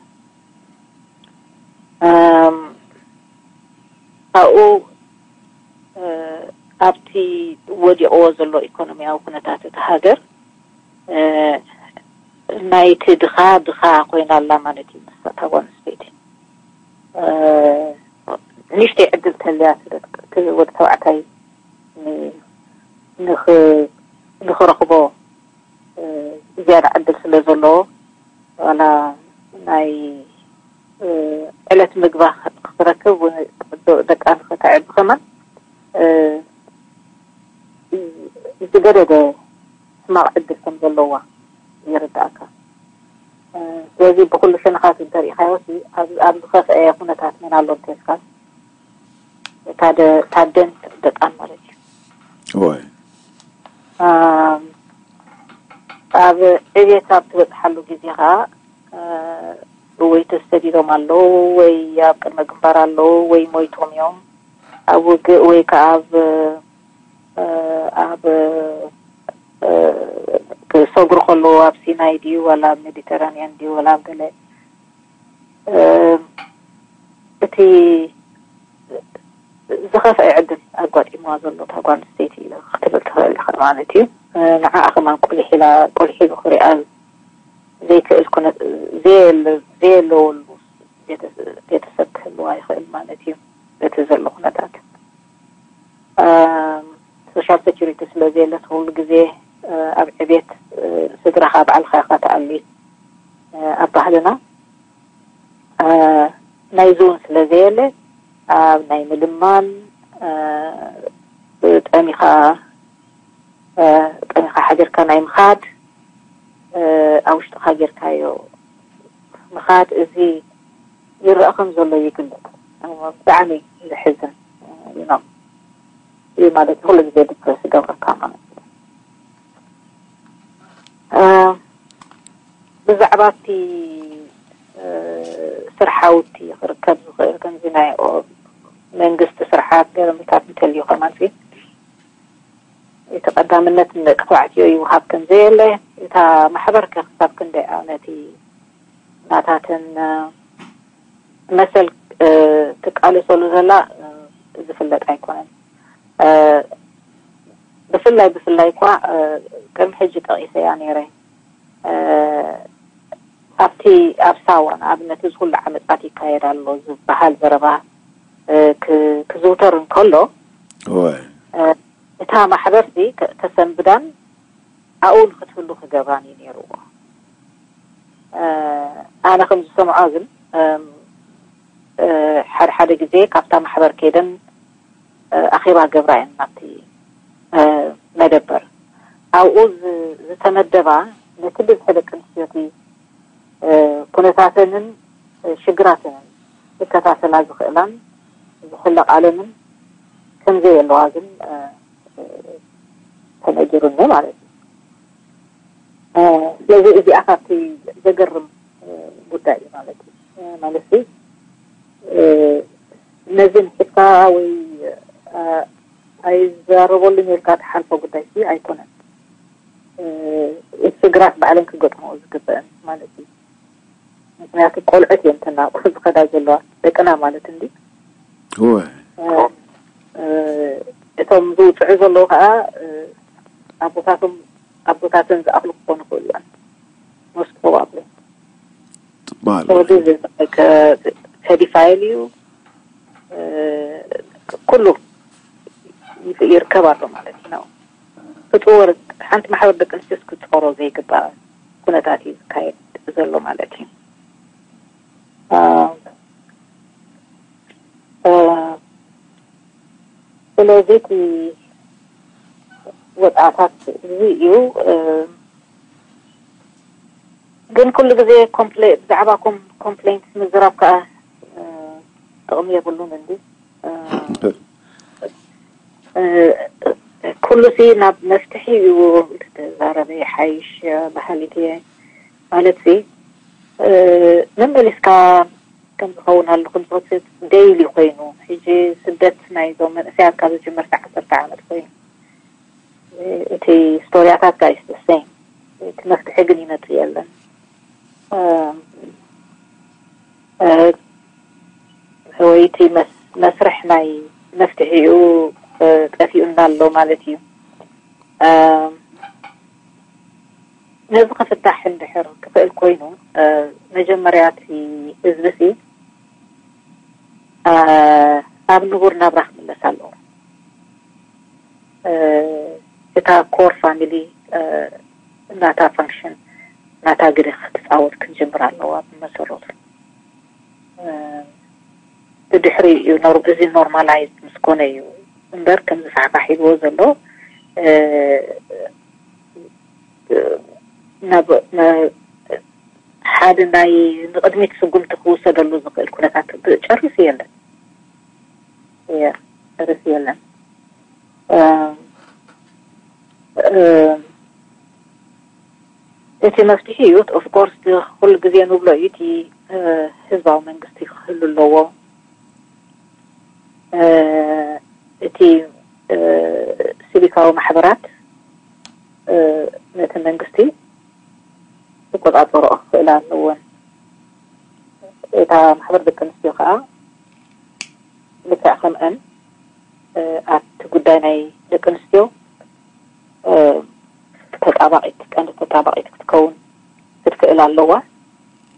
ካብኡ ኣብቲ ወዲቕዎ ዘሎ ኢኮኖሚያዊ ኩነታት እቲ ሃገር ናይቲ ድኻ ድኻ ኮይና ኣላ ማለት እዩ። ንሳ እታ ጓል ኣንስተይቲ ንእሽተይ ዕድል ተልያ ስለ ወዲ ተባዕታይ ንኽረኽቦ ዝያዳ ዕድል ስለ ዘለዎ ዋላ ናይ ዕለት ምግባ ክትረክብ ደቃ ንክተዕቢ ከማን ዝገደደ ሕማቕ ዕድል ከም ዘለዋ ይርዳእካ። ስለዚ ብኩሉ ሸነኻት እንተሪኢኻዮ ኣብ ዝኸፍአ ኩነታት መን ኣሎ እንተልካ ታደን ደቃን ማለት እዩ። ወይ ኣብ ዕቤት ኣብ ትበፅሓሉ ግዜ ከዓ ወይ ተሰዲዶም ኣለዉ ወይ ኣብ ቅድመ ግንባር ኣለዉ ወይ ሞይቶም እዮም። ኣብ ውግእ ወይ ከዓ ኣብ ኣብ ክሰግሩ ከለዉ ኣብ ሲናይ ድዩ ዋላ ኣብ ሜዲተራንያን ድዩ ዋላ ኣብ ገለ እቲ ዝኸፍአ ዕድል ኣጓጢምዋ ዘሎ እታ ጓል ኣንስተይቲ ክትብል ትኽእል ኢኻ ማለት እዩ። ንዓኣ ከማን ቁሊሕ ኢላ ቁሊሕ ኢሉ ክሪኣ ዘይክእል ኩነት ዘየለወሉ ቤተሰብ ክህልዋ ይኽእል ማለት እዩ። በቲ ዘሎ ኩነታት ሶሻል ሴኩሪቲ ስለ ዘየለት ኩሉ ግዜ ኣብ ዕቤት ስድራኻ ባዕልኻ ኢኻ ትኣሊ ኣብ ባህልና ናይዚ እውን ስለ ዘየለ ኣብ ናይ ምልማን ጠሚኻ ጠሚኻ ሓዲርካ ናይ ምኻድ ኣብ ውሽጥኻ ጌርካዮ ምኻድ እዚ ይረኣ ከም ዘሎ ይግለፅ። ብጣዕሚ ዘሕዝን እዩ ማለት ኩሉ ግዜ ዲፕረስ ይገብረካ ማለት እዩ። ብዛዕባ እቲ ስርሓውቲ ክርከብ ዝኽእል ከምዚ ናይ መንግስቲ ስርሓት ገረምታት እንተልዩ ከማን እቲ ቀዳምነት ንደቂ ተባዕትዮ ይውሃብ ከም ዘየለ እታ ማሕበር ከ ክሳብ ክንደይ ነቲ ናታተን መሰል ትቃለሰሉ ዘላ ዝፍለጥ ኣይኮነን። ብፍላይ ብፍላይ እኳ ቅድሚ ሕጂ ጠቒሰያ ነይረ ኣብቲ ኣብ ሳዋ ንኣብነት እዚ ኩሉ ዓመፃት ይካየድ ኣሎ ዝበሃል ዘረባ ክዝውተር እንከሎ እታ ማሕበር ሲ ተሰንብዳን ኣብኡ ንክትህሉ ክገብራን እዩ ነይርዎ። ኣነ ከም ዝሰምዖ ግን ሓደ ሓደ ግዜ ካብታ ማሕበር ከይደን ኣኼባ ገብራ እየን ናብቲ መደበር ኣብኡ ዝተመደባ ነቲ ብዝሒ ደቂ ኣንስትዮ እቲ ኩነታተንን ሽግራተንን ዝከታተላ ዝኽእላን ዝሕለቓለንን ከምዘየለዋ ግን ተነጊሩኒ ማለት እዩ። ስለዚ እዚኣ ካብቲ ዘገርም ጉዳይ እዩ ማለት እዩ። ማለት ነዚ ንሒዝካ ወይ ኣይዛረበሉን ኢልካ ትሓልፎ ጉዳይ ሲ ኣይኮነን። እቲ ስግራት ባዕለን ክገጥመኦ ዝግበአን ማለት እዩ። ምክንያቱ ቆልዑት እዮም ተናቁ ዝኸዳ ዘለዋ ደቅና ማለት እንዲ እወ እቶም ዝውፅዑ ዘለዉ ከዓ ኣቦታቶም ኣቦታተን ዝኣኽሉ ክኾኑ ይኽእሉ እዮም። ሞስኮ ኣብሎ ትበሃል ሶዲ ፔዲፋይል እዩ። ኩሉ ይርከብ ኣሎ ማለት እዩ ነው። ፍጡር ሓንቲ ማሕበር ደቂ ኣንስትዮ ክትፅኸሮ ዘይግባእ ኩነታት እዩ ዝካየድ ዘሎ ማለት እዩ። ስለዚ እቲ ወፃእታት እዚ እዩ። ግን ኩሉ ግዜ ብዛዕባ ኮምፕሌንት ምዝራብ ከዓ ጥቕሚ የብሉን እንዲ ኩሉ ሲ ናብ መፍትሒ እዩ። ተዛረበ ሓይሽ ባህሊት እየ ማለት ሲ መመሊስካ ከም ዝኸውን ኣለኹም ዝወስድ ደይሊ ኮይኑ ሕጂ ስደት ናይ ዞም መንእሰያት ካብ ዝጅምር ሳ ዓሰርተ ዓመት ኮይኑ እቲ ስቶሪያታት ጋይስ ሴም እቲ መፍትሒ ግን ይመጽእ የለን። ወይ እቲ መስርሕ ናይ መፍትሒኡ ጠፊኡና ኣሎ ማለት እዩ። ነዚ ክፍታሕ እንድሕር ክኽእል ኮይኑ መጀመርያ እቲ ህዝቢ ሲ ኣብ ንቡር ናብራ ክምለስ ኣለዎ። እታ ኮር ፋሚሊ ናታ ፋንክሽን ናታ ግደ ክትፃወት ክንጅምር ኣለዋ ብመሰረቱ። ብድሕሪ እዩ እዚ ኖርማላይዝ ምስ ኮነ እዩ እምበር ከምዚ ፋሕፋሕ ኢልዎ ዘሎ ናብ ሓደ ናይ ንቕድሚት ስጉምቲ ክውሰደሉ ዝኽእል ኩነታት ጨሪሱ የለን። ጨሪሱ የለን። እቲ መፍትሒ እዩ ኦፍኮርስ ኩሉ ግዜ ንብሎ እዩ እቲ ህዝባዊ መንግስቲ ክህሉ ኣለዎ። እቲ ሲቪካዊ ማሕበራት ነቲ መንግስቲ ክቆፃፀሮ ክኽእላ ኣለወን። እታ ማሕበር ደቂ ኣንስትዮ ከዓ ልክዕ ከምአን ኣብቲ ጉዳይ ናይ ደቂ ኣንስትዮ ተጣባቂት ቀንዲ ተጣባቂት ክትከውን ክትክእል ኣለዋ።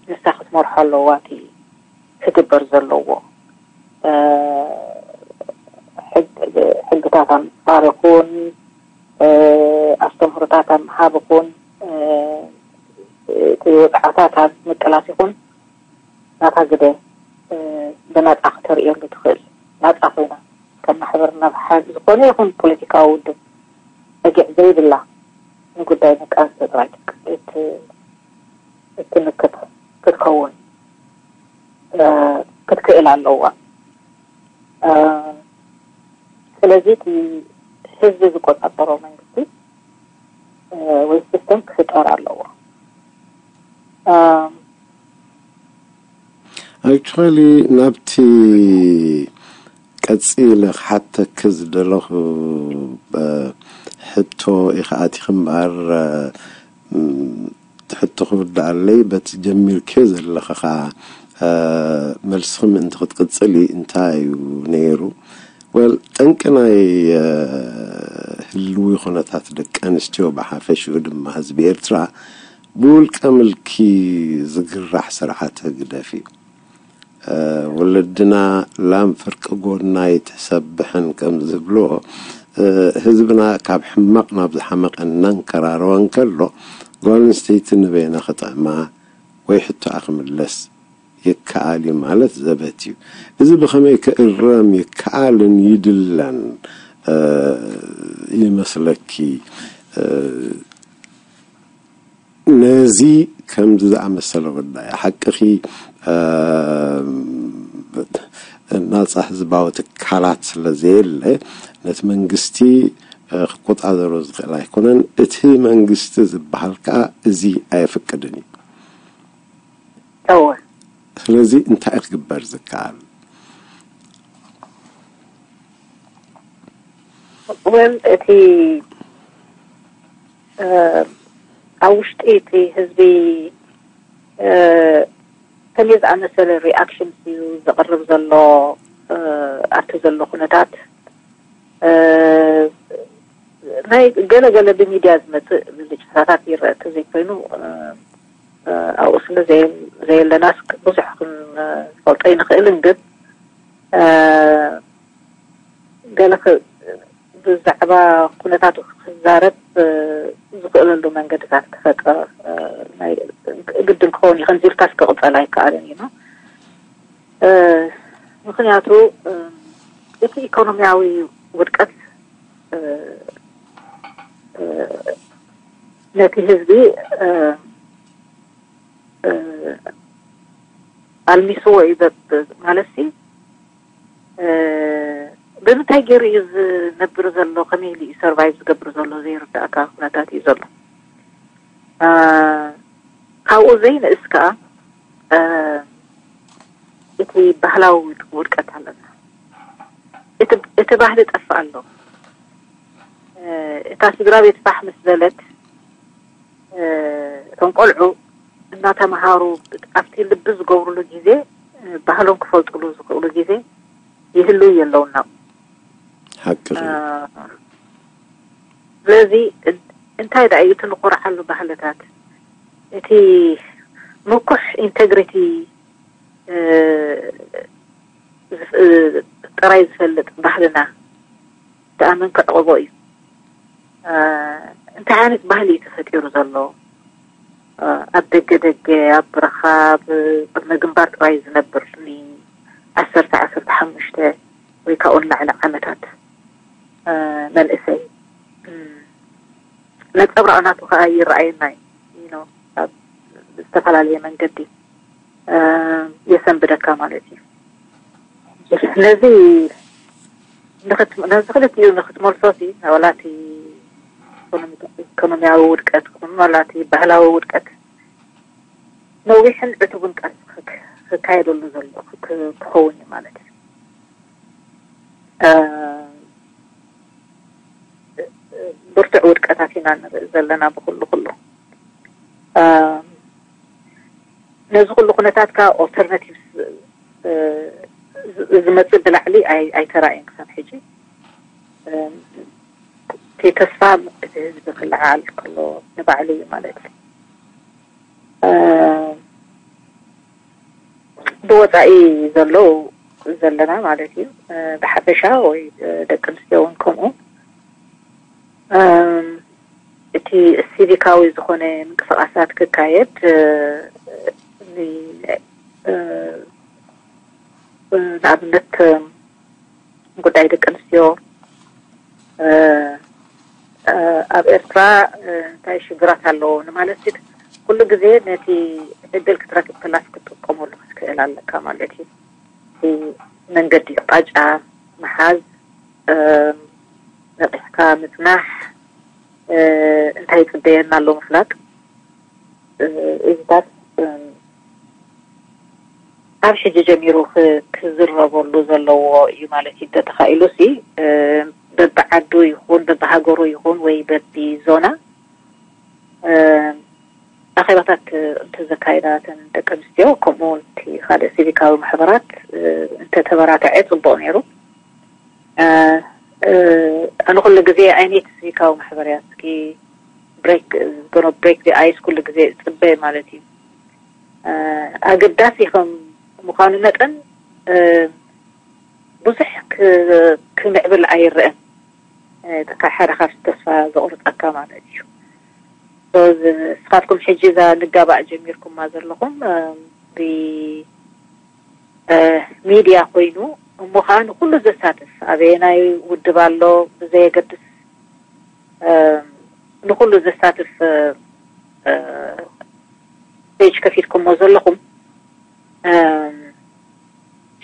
ንሳ ክትመርሖ ኣለዋ እቲ ክግበር ዘለዎ ሕግታት ኣብ ምፅፋር ይኹን ኣስተምህሮታት ኣብ ምሃብ ይኹን እቲ ወፅዓታት ኣብ ምቅላስ ይኹን ናታ ግደ ብናፃ ክተርእየሉ ትኽእል ናፃ ኮይና ከም ማሕበር ናብ ሓደ ዝኾነ ይኹን ፖለቲካዊ ውድብ ፀጊዕ ዘይብላ ንጉዳይ ደቂ ኣንስትዮ ጥራይ እትምክት ክትከውን ክትክእል ኣለዋ። ስለዚ እቲ ህዝቢ ዝቆፃፀሮ መንግስቲ ወይ ሲስተም ክፍጠር ኣለዎ። ኣክቹዋሊ ናብቲ ቀፂለ ክሓተኪ ዝደለኹ ሕቶ ኢኻ ኣቲኺ እምበኣር ሕቶ ክውድኣለይ በቲ ጀሚርክዮ ዘለኻ ከዓ መልስኺ ምእንቲ ክትቅፅሊ እንታይ እዩ ነይሩ? ወል ጠንቂ ናይ ህልዊ ኩነታት ደቂ ኣንስትዮ ብሓፈሽኡ ድማ ህዝቢ ኤርትራ ብውልቀ ምልኪ ዝግራሕ ስርዓት ህግደፍ እዩ። ወለድና ላም ፍርቂ ጎድና ይትሕሰብሕን ከም ዝብልዎ ህዝብና ካብ ሕማቕ ናብ ዝሓመቐ እናንከራረወ እንከሎ ጓል ኣንስተይቲ ንበይና ክጥዕማ ወይ ሕቶኣ ክምለስ ይከኣል እዩ ማለት ዘበት እዩ። እዚ ብኸመይ ክእረም ይከኣልን ይድለን ይመስለኪ? ነዚ ከምዚ ዝኣመሰለ ጉዳይ ሓቅኺ ናፃ ህዝባዊ ትካላት ስለ ዘየለ ነቲ መንግስቲ ክቆጻጸሮ ዝኽእል ኣይኮነን። እቲ መንግስቲ ዝበሃል ከኣ እዚ ኣየፍቅድን እዩ። እወ ስለዚ እንታይ ክግበር ዝከኣል? ወል እቲ ኣብ ውሽጢ እቲ ህዝቢ ከመይ ዝኣመሰለ ሪኣክሽን እዩ ዘቕርብ ዘሎ ኣብቲ ዘሎ ኩነታት? ናይ ገለገለ ብሚድያ ዝመፅእ ብልጭታታት ይረአ እንተዘይኮይኑ ኣብኡ ስለ ዘየለናስ ብዙሕ ክንፈልጦ ኣይንኽእልን። ግን ገለ ብዛዕባ ኩነታቱ ክዛረብ ዝኽእለሉ መንገድታት ክፈጥር ግድን ክኸውን እዩ። ከምዚ ኢልካ እስከ ቅፀል ኣይከኣልን እዩ። ምክንያቱ እቲ ኢኮኖሚያዊ ውድቀት ነቲ ህዝቢ ኣልሚስዎ እዩ። ማለት ሲ ብምንታይ ገይሩ እዩ ዝነብር ዘሎ፣ ከመይ ኢሉ እዩ ሰርቫይቭ ዝገብር ዘሎ ዘይርዳእካ ኩነታት እዩ ዘሎ። ካብኡ ዘይንእስ ከዓ እቲ ባህላዊ ውድቀት ኣለና። እቲ ባህሊ ጠፍእ ኣሎ። እታ ስድራ ቤት ፋሕ ምስ በለት እቶም ቆልዑ እናተምሃሩ ኣብቲ ልቢ ዝገብሩሉ ግዜ ባህሎም ክፈልጥሉ ዝኽእሉ ግዜ ይህልው የለውና። ሓቂ ስለዚ እንታይ ደኣ እዩ እቲ ንኮርዓሉ ባህልታት? እቲ ምኩሕ ኢንተግሪቲ ጥራይ ዝፈልጥ ባህልና ደኣ መን ክዕቕቦ እዩ? እንታይ ዓይነት ባህሊ እዩ ተፈጢሩ ዘሎ? ኣብ ደገ ደገ ኣብ በረኻ ኣብ ቅድመ ግንባር ጥራይ ዝነብር ንዓሰርተ ዓሰርተ ሓሙሽተ ወይ ካብኡ ንላዕሊ ዓመታት መንእሰይ ነፀብራቕ ናቱ ከዓ ይረኣየና እዩ። ኣብ ዝተፈላለየ መንገዲ የሰንብደካ ማለት እዩ። ነዚ ነዚ ክልቲኡ ንክትመልሶ ሲ ዋላ እቲ ኢኮኖሚያዊ ውድቀት ኮኑ ዋላ እቲ ባህላዊ ውድቀት ነዊሕን ዕቱብን ቃልሲ ክካየደሉ ዘሎ ክኸውን እዩ ማለት እዩ። ብርቱዕ ውድቀታት ኢና ንርኢ ዘለና ብኩሉ ኩሉ። ነዚ ኩሉ ኩነታት ከዓ ኦልተርናቲቭስ ዝመፅእ ብላዕሊ ኣይተራእየን ክሳብ ሕጂ። እቲ ተስፋ እቲ ህዝቢ ክለዓል ከሎ ንባዕሉ እዩ ማለት እዩ። ብወፃኢ ዘለዉ ዘለና ማለት እዩ። ብሓፈሻ ወይ ደቂ ኣንስትዮ እውን ከምኡ እቲ ሲቪካዊ ዝኾነ ምንቅስቃሳት ክካየድ ንኣብነት ጉዳይ ደቂ ኣንስትዮ ኣብ ኤርትራ እንታይ ሽግራት ኣለዎ ንማለት ኩሉ ግዜ ነቲ ዕድል ክትረክብ ከላስ ክትጥቀመሉ ክትክእል ኣለካ ማለት እዩ። መንገዲ ኣቕጣጫ ምሓዝ፣ ነቒሕካ ምጽናሕ፣ እንታይ ይጽበየና ኣሎ ምፍላጥ። እዚታት ካብ ሕጂ ጀሚሩ ክዝረበሉ ዘለዎ እዩ ማለት እዩ። እንተተኻኢሉ ሲ በብዓዱ ይኹን በብሃገሩ ይኹን ወይ በቢ ዞና ኣኼባታት እንተዘካየዳ እተን ደቂ ኣንስትዮ ከምኡ እውን እቲ ካልእ ሲቪካዊ ማሕበራት እንተተበራተዐ ፅቡቕ ነይሩ። ኣነ ኩሉ ግዜ ኣይኔት ሲቪካዊ ማሕበር እያ እስኪ ብሬክ ብሬክ ዲ ኣይስ ኩሉ ግዜ ፅበ ማለት እዩ። ኣገዳሲ ከም ምዃኑ መጠን ብዙሕ ክምዕብል ኣይረአን። ሓደ ካብቲ ተስፋ ዘቑርፀካ ማለት እዩ። ንስኻትኩም ሕጂ እዛ ንጋባእ ጀሚርኩማ ዘለኹም ብሚድያ ኮይኑ እሞ ከዓ ንኩሉ ዘሳትፍ ኣበየናይ ውድብ ኣሎ ብዘየገድስ ንኩሉ ዘሳትፍ ፔጅ ከፊትኩሞ ዘለኹም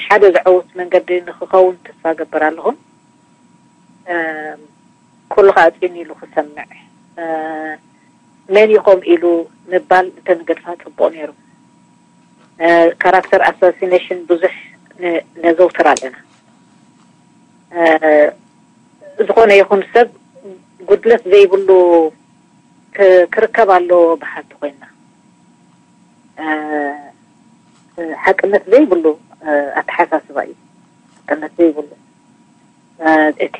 ሓደ ዘዐውት መንገዲ ንክኸውን ተስፋ ገብር ኣለኹም። ኩሉ ከዓ ኣፅዩኒ ኢሉ ክሰምዕ፣ መን ኢኹም ኢሉ ምባል እንተንገድፋ ፅቡቕ ነይሩ። ካራክተር ኣሳሲኔሽን ብዙሕ ነዘውትር ኣለና። ዝኾነ ይኹን ሰብ ጉድለት ዘይብሉ ክርከብ ኣለዎ በሃልቲ ኮይና፣ ሓቅነት ዘይብሉ ኣተሓሳስባ እዩ። ሓቅነት ዘይብሉ፣ እቲ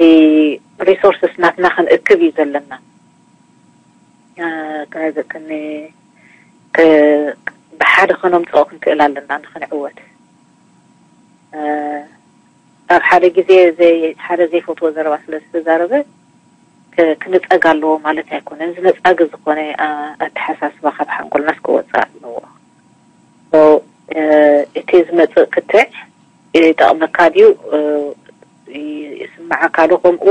ሪሶርስስናትና ክንእክብ እዩ ዘለና። ከመይ ዘክኒ ብሓደ ከነምፅኦ ክንክእል ኣለና ንክንዕወት። ኣብ ሓደ ግዜ ሓደ ዘይፈትዎ ዘረባ ስለ ዝተዛረበ ክንፀግ ኣለዎ ማለት ኣይኮነን። ዝነፃጊ ዝኾነ ኣተሓሳስባ ካብ ሓንጎልናስ ክወፅእ ኣለዎ። እቲ ዝመፅእ ክትዕ ይጠቕመካ ድዩ ይስምዓካ ዶ፣ ከምኡ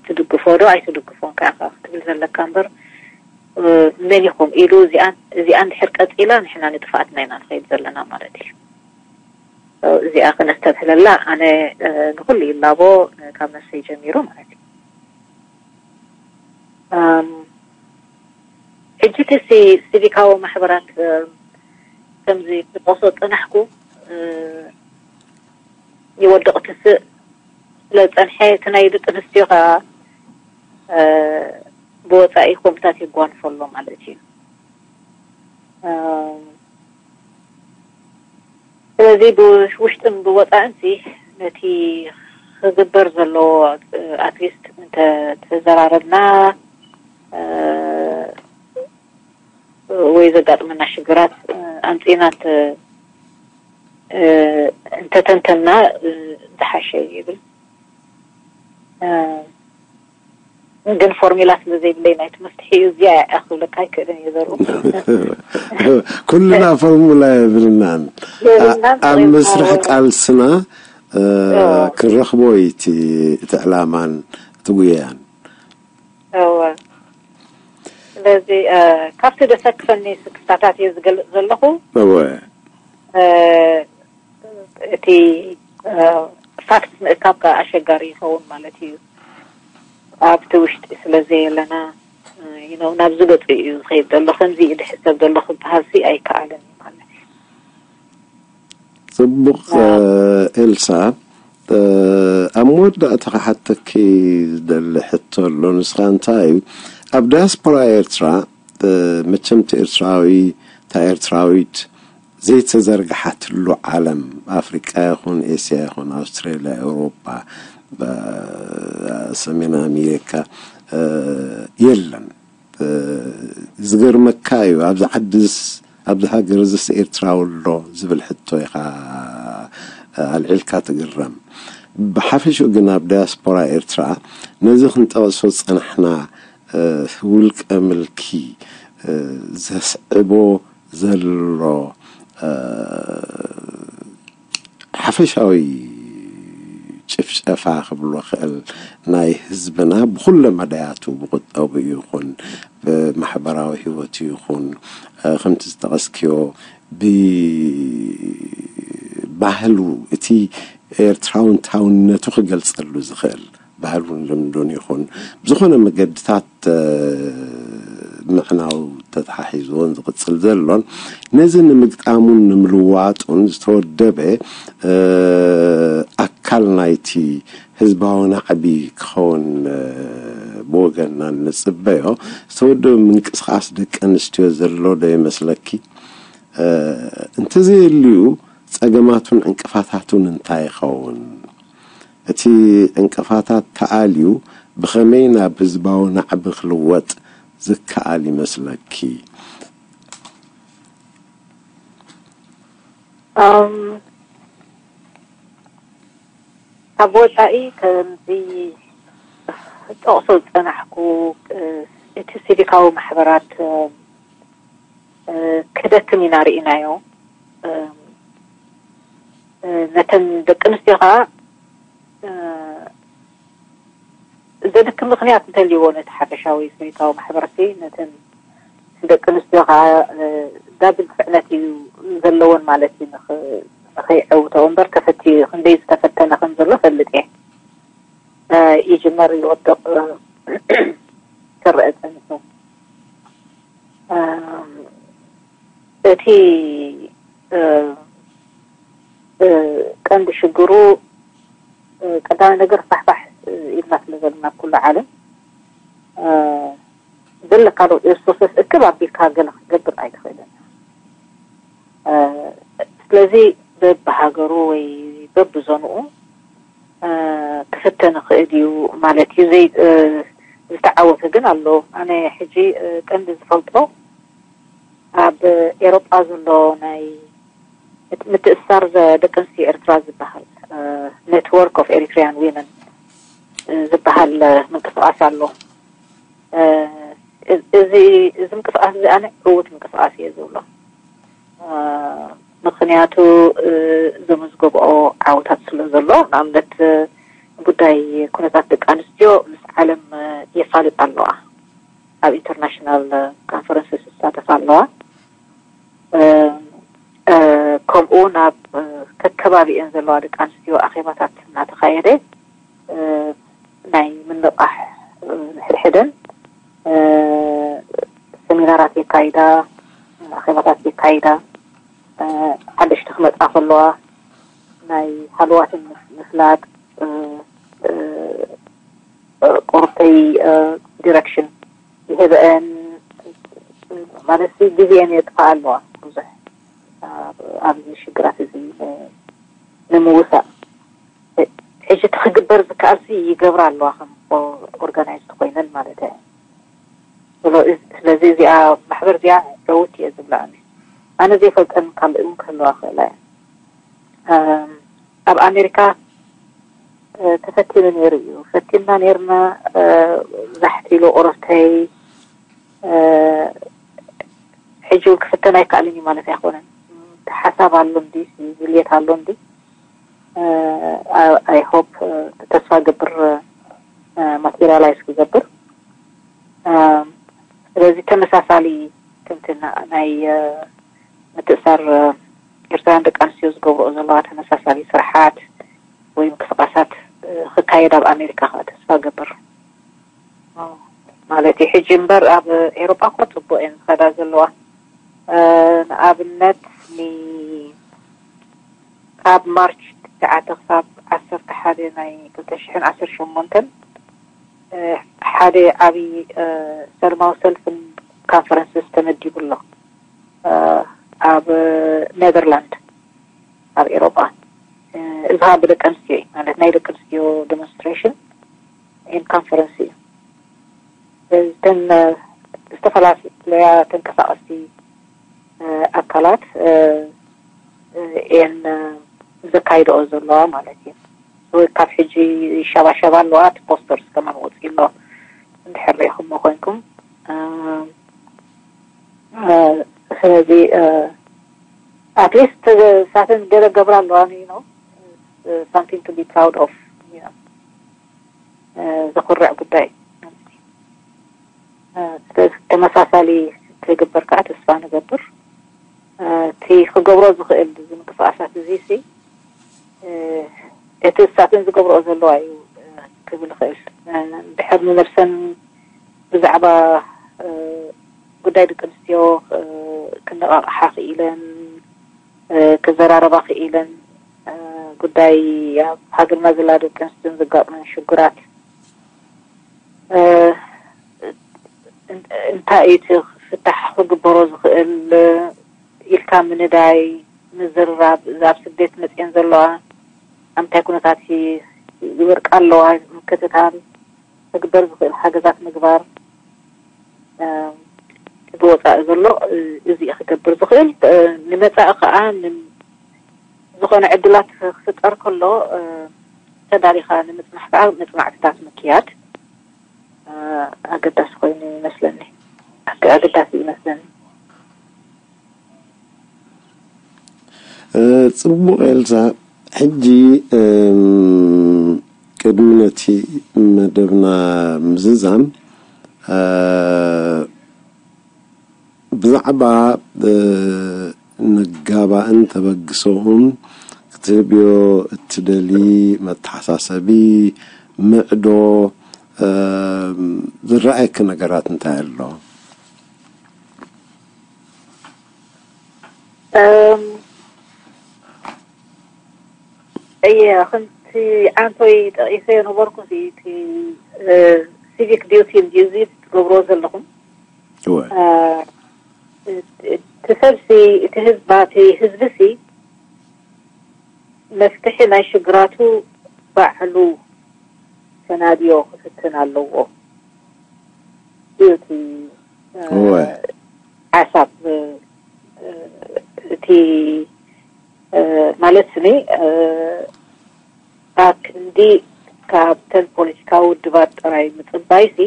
ትድግፎ ዶ ኣይትድግፎን ከ ኢኻ ክትብል ዘለካ እምበር፣ መን ኢኹም ኢሉ እዚኣ እንድሕር ቀፂላ ንሕና ንጥፍኣትና ኢና ንኸይድ ዘለና ማለት እዩ። እዚኣ ክነስተብህለላ ኣነ ንኩሉ ይላቦ፣ ካብ ነፍሰይ ጀሚሩ ማለት እዩ። ሕጂ እቲ ሲቪካዊ ማሕበራት ከምዚ ክጠቕሶ ዝፀናሕኩ ይወድቕ ትስእ ስለ ዝፀንሐ፣ እቲ ናይ ደቂ ኣንስትዮ ከዓ ብወፃኢ ኮምታት የጓንፎ ኣሎ ማለት እዩ። ስለዚ ብውሽጥን ብወፃእንሲ ነቲ ክግበር ዘለዎ ኣትሊስት እንተተዘራረብና ወይ ዘጋጥመና ሽግራት ኣምፂና እንተተንተና ዝሓሸ ይብል። ግን ፎርሚላ ስለ ዘይብለይ ናይቲ መፍትሒ እዩ እዚኣ እያ ክብለካ ኣይክእልን እየ ዘርኡ። ኩልና ፎርሙላ የብልናን። ኣብ መስርሕ ቃልስና ክንረኽቦ እዩ እቲ ዕላማን እቲ ጉያን። እወ። ስለዚ ካብቲ ደሰክፈኒ ስክፍታታት እየ ዝገልፅ ዘለኹ። እወ። እቲ ፋክት ምእካብ ከዓ ኣሸጋሪ ይኸውን ማለት እዩ። ኣብቲ ውሽጢ ስለ ዘየለና ነው ናብዚ ገፁ እዩ ዝኸይድ ዘሎ። ከምዚ እዩ ድሕሰብ ዘሎ ክበሃልሲ ኣይከኣልን እዩ ማለት እዩ። ፅቡቕ ኤልሳ፣ ኣብ መወዳእታ ክሓተኪ ዝደሊ ሕቶ ኣሎ። ንስኻ እንታይ እዩ ኣብ ዳያስፖራ ኤርትራ፣ መቸምቲ ኤርትራዊ፣ እታ ኤርትራዊት ዘይተዘርግሓትሉ ዓለም፣ ኣፍሪቃ ይኹን ኤስያ ይኹን ኣውስትራልያ፣ ኤውሮጳ፣ ሰሜን ኣሜሪካ የለን። ዝገርመካ እዩ፣ ኣብዚ ዓድስ ኣብዚ ሃገር እዚስ ኤርትራዊ ኣሎ ዝብል ሕቶ ኢኻ ኣልዒልካ ትግረም። ብሓፈሽኡ ግን ኣብ ዳያስፖራ ኤርትራ ነዚ ክንጠቕሶ ዝጸናሕና ውልቀ ምልኪ ዘስዕቦ ዘሎ ሓፈሻዊ ጭፍጨፋ ክብሎ ክእል ናይ ህዝብና ብኩለ መዳያቱ ብቁጠቡ ይኹን ብማሕበራዊ ህይወቱ ይኹን ከምቲ ዝጠቐስክዮ ብባህሉ እቲ ኤርትራውንታውነቱ ክገልጸሉ ዝኽእል ባህሉን ልምዱን ይኹን ብዝኾነ መገድታት ምዕናው ተተሓሒዝዎን ዝቕፅል ዘሎን ነዚ ንምግጣሙን ንምልዋጡን ዝተወደበ ኣካል ናይቲ ህዝባዊ ናዕቢ ክኸውን ብወገንና እንፅበዮ ዝተወደበ ምንቅስቃስ ደቂ ኣንስትዮ ዘሎ ዶ ይመስለኪ? እንተዘየልዩ ፀገማቱን ዕንቅፋታቱን እንታይ ይኸውን? እቲ ዕንቅፋታት ተኣልዩ ብኸመይ ናብ ህዝባዊ ናዕቢ ክልወጥ ዝከኣል ይመስለኪ? ኣብ ወፃኢ ከምዚ ጠቕሶ ዝፀናሕኩ እቲ ሲቪካዊ ማሕበራት ክደክም ኢና ርኢናዮ። ነተን ደቂ ኣንስትዮ ከዓ ዘድክም ምኽንያት እንተልይዎ ነቲ ሓፈሻዊ ስኒታዊ ማሕበረሰብ ነተን ደቂ ኣንስትዮ ከዓ ዳብል ፅዕነት እዩ ዘለዎን ማለት እዩ። ንኸይዐውተው እምበር ተፈትዩ ክንደይ ዝተፈተነ ከም ዘሎ ፈልጥ እየ። ይጅመር ይወድቕ ክረአ ጸኒሑ። እም፣ እቲ እ፣ እ፣ ቀንዲ ሽግሩ፣ እ፣ ቀዳማይ ነገር ፋሕፋሕ፣ እ፣ ኢልና ስለ ዘለና ኣብ ኩሉ ዓለም፣ እ፣ ዘለካ ሪሶርስስ እክብ ኣቢልካ ገለ ክትገብር ኣይትኽእልን። እ፣ ስለዚ በብሃገሩ ወይ በብዞንኡ፣ እ፣ ክፍተን ይኽእል እዩ ማለት እዩ። ዘይ-፣ እ፣ ዝተዓወተ ግን ኣሎ። ኣነ ሕጂ፣ እ፣ ቀንዲ ዝፈልጦ ኣብ ኤሮጳ ዘሎ ናይ ምት-፣ ምትእስሳር ዘ-፣ ደቂ ኣንስትዮ ኤርትራ ዝበሃል፣ እ፣ Network of Eritrean Women፣ እ፣ ዝበሃል፣ እ፣ ምንቅስቓስ ኣሎ። እ፣ እ-፣ እዚ፣ እዚ ምንቅስቓስ እዚ ኣነ ዕዉት ምንቅስቓስ እየ ዝብሎ። እ፣ ምኽንያቱ፣ እ፣ ዘመዝገብኦ ዓወታት ስለ ዘሎ፣ ንኣብነት፣ እ፣ ጉዳይ ኩነታት ደቂ ኣንስትዮ ምስ ዓለም፣ እ፣ የፋልጥ ኣለዋ። ኣብ ኢንተርናሽናል፣ እ፣ ኮንፈረንስስ ይሳተፋ ኣለዋ። እ፣ እ፣ ከምኡ ናብ፣ እ፣ ከከባቢኤን ዘለዋ ደቂ ኣንስትዮ ኣኼባታት እናተኻየደ፣ እ፣ ናይ ምንቓሕ፣ እ፣ ሕድሕደን፣ እ፣ ሰሚናራት የካይዳ፣ ኣኼባታት የካይዳ፣ እ፣ ሓደሽቲ ክመጻ ከለዋ ናይ ሃለዋትን ምስ-፣ ምፍላጥ፣ እ፣ እ፣ ቁርተይ፣ እ፣ ዲረክሽን ይህበአን ማለት ሲ ግዜን የጥፋ ኣለዋ ብዙሕ ኣብ-፣ ኣብዚ ሽግራት እዚ ን-፣ ንምውሳእ። ሕጂ እቲ ክግበር ዝከኣል ሲ ይገብራ ኣለዋ ከም ኦ-፣ ኦርጋናይዝድ ኮይነን ማለት እየ። ስለ-፣ ስለዚ እዚኣ ማሕበር እዚኣ ዕውት እየ ዝብላ ኣነ። ኣነ ዘይፈልጠን ካልእ እውን ክህልዋ ክእላ እየ። እም፣ ኣብ ኣሜሪካ፣ እ፣ ተፈቲኑ ነይሩ እዩ። ፈቲንና ነይርና፣ እ፣ ዛሕቲ ኢሉ ቁረብተይ፣ እ፣ ሕጂ እውን ክፍተን ኣይከኣልን እዩ ማለት ኣይኮነን። እቲ ሓሳብ ኣሎ እንዲ፣ ድልየት ኣሎ እንዲ፣ እ፣ ኣይ ሆፕ፣ እ፣ ተስፋ ገብር፣ እ፣ ማቴሪያላይዝ ክገብር። እ፣ ስለዚ ተመሳሳሊ ከምቲ ና-፣ ናይ፣ እ፣ ምትእሳር፣ እ፣ ኤርትራውያን ደቂ ኣንስትዮ ዝገብርኦ ዘለዋ ተመሳሳሊ ስራሓት ወይ ምንቅስቃሳት፣ እ፣ ክካየድ ኣብ ኣሜሪካ ከዓ ተስፋ ገብር። እ፣ ማለት እዩ። ሕጂ እምበር ኣብ ኤሮጳ እኮ ጽቡቅ እየን ዝኸዳ ዘለዋ። እ፣ ንኣብነት ኒ-፣ ካብ ማርች ትሽዓተ ክሳብ ዓሰርተ ሓደ ናይ ክልተ ሽሕን ዓሰርተ ሸሞንተን፣ እ፣ ሓደ ዓብዪ፣ እ፣ ሰልማዊ ሰልፍን ካንፈረንስስ ተመዲቡ ኣሎ። እ፣ ኣብ ኔዘርላንድ፣ ኣብ ኤሮጳ፣ እ፣ እዚ ከዓ ብደቂ ኣንስትዮ እዩ፣ ማለት ናይ ደቂ ኣንስትዮ ዴሞንስትሬሽን ኤን ካንፈረንስ እዩ። እተን፣ እ፣ ዝተፈላለያ ተንቀሳቐስቲ፣ እ፣ ኣካላት፣ እ፣ እ፣ ኤን፣ እ፣ ዘካይደኦ ዘለዋ ማለት እዩ። ወይ ካብ ሕጂ ይሸባሸባ ኣለዋ፣ እቲ ፖስተርስ ከማን ወፂኡ ኣሎ፣ እንድሕር ርኢኹሞ ኮይንኩም። እ፣ እ፣ ስለዚ፣ እ፣ ኣትሊስት ሳተን ገለ ገብራ ኣለዋ፣ you know፣ something to be proud of፣ you know። እ፣ ዘኹርዕ ጉዳይ። እ፣ ስለዚ ተመሳሳሊ ክግበር ከዓ ተስፋ ንገብር። እ፣ እቲ ክገብሮ ዝኽእል እዚ ምንቅስቃሳት እዚ ሲ፣ እ፣ እቲ እሳተን ዝገብርኦ ዘለዋ እዩ፣ እ፣ ክብል ይኽእል። እ፣ እንድሕር ንነብሰን ብዛዕባ፣ እ፣ ጉዳይ ደቂ ኣንስትዮ፣ እ፣ ክነቓቕሓ ክኢለን፣ እ፣ ክዘራረባ ክኢለን፣ እ፣ ጉዳይ ኣብ ሃገርና ዘላ ደቂ ኣንስትዮን ዘጋጥመን ሽግራት፣ እ፣ እን-፣ እንታይ እዩ እቲ ፍታሕ ክግበሮ ዝኽእል ኢልካ ምንዳይ፣ ምዝርራብ፣ እዛ ኣብ ስደት መፅየን ዘለዋ ኣብ እንታይ ኩነታት ይ-፣ ይወድቃ ኣለዋ ምክትታል፣ ክግበር ዝኽእል ሓገዛት ምግባር፣ እ፣ እቲ ወፃኢ ዘሎ፣ እ፣ እዚ እዩ ክገብር ዝኽእል። እ፣ ንመፃኢ ከዓ ን-፣ ዝኾነ ዕድላት ክፍጠር ከሎ፣ እ፣ ተዳሊኻ ንምፅናሕ ከዓ መፅናዕትታት ምክያድ፣ እ፣ ኣገዳሲ ኮይኑ ይመስለኒ። ኣገ-፣ ኣገዳሲ ይመስለኒ። እ፣ ጽቡቕ ኤልሳ፣ ሕጂ፣ እም፣ ቅድሚ ነቲ መደብና ምዝዛም፣ እ፣ ብዛዕባ፣ እ፣ ንጋባእን ተበግሶኡን ክትህብዮ እትደሊ መተሓሳሰቢ፣ ምዕዶ፣ ዝረኣየኪ ነገራት እንታይ ኣሎ? እየ ከምቲ ዓንቶይ ጠቂሰ ነበርኩ እቲ ሲቪክ ዲዩቲ እዚ ትገብርዎ ዘለኹም እቲ ሰብሲ እቲ ህዝባ እቲ ህዝብሲ መፍትሒ ናይ ሽግራቱ ባዕሉ ተናድዮ ክፍትን ኣለዎ እዩ እቲ ሓሳብ እቲ ማለት ስኒ ኣብ ክንዲ ካብተን ፖለቲካዊ ውድባት ጥራይ ምፅባይሲ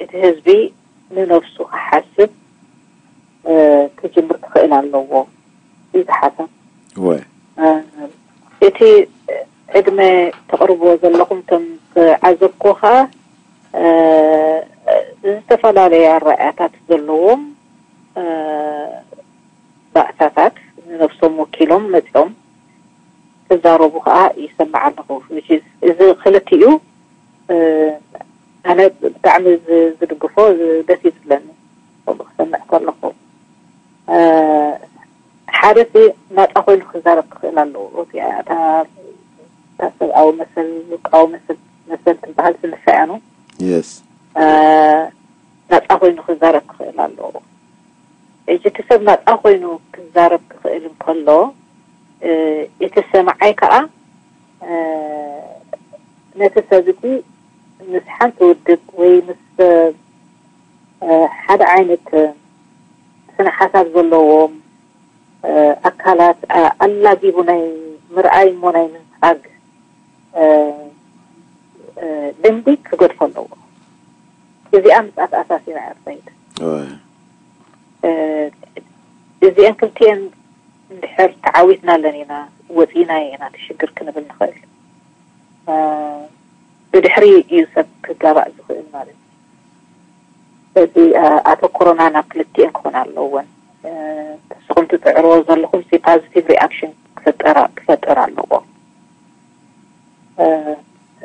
እቲ ህዝቢ ንነፍሱ ክሓስብ ክጅምር ክኽእል ኣለዎ እዩ ዝሓሰብ። ወይ እቲ ዕድመ ተቕርብዎ ዘለኹም ከም ዝዓዘብኩ ከዓ ዝተፈላለየ ኣረኣእያታት ዘለዎም ባእሳታት ንነብሶም ወኪሎም መፂኦም ክዛረቡ ከዓ ይሰምዕ ኣለኹ። እዚ ክልቲኡ ኣነ ብጣዕሚ ዝድግፎ ደስ እዩ ዝብለኒ። ከምኡ ክሰምዕ ከለኹ ሓደ ሲ ናፃ ኮይኑ ክዛረብ ክኽእል ኣለዎ። እታ ሰብኣዊ መሰል ውልቃዊ መሰል መሰል ትበሃል ስንሳ እያ ነው የስ ናፃ ኮይኑ ክዛረብ ክኽእል ኣለዎ። ሕጂ እቲ ሰብ ናፃ ኮይኑ ክዛረብ ክኽእል እንከሎ እቲ ሰማዓይ ከዓ ነቲ ሰብ እቲ ምስ ሓንቲ ውድብ ወይ ምስ ሓደ ዓይነት ስነ ሓሳብ ዘለዎም ኣካላት ኣላጊቡ ናይ ምርኣይ እሞ ናይ ምንፃግ ልምዲ ክገድፎ ኣለዎ። እዚኣ ምስኣት ኣሳሲና እያ ትኸይድ። እዚአን ክልቲአን እንድሕር ተዓዊትና ኣለና ኢና ወፂና ኢና እቲ ሽግር ክንብል ንኽእል። ብድሕሪ እዩ ሰብ ክጋባእ ዝኽእል ማለት እዩ። ስለዚ ኣተኮሮና ናብ ክልቲኤን ክኾን ኣለወን። ንስኹም ትፅዕርዎ ዘለኹም ሲ ፓዚቲቭ ሪኣክሽን ክፈጠር ኣለዎ።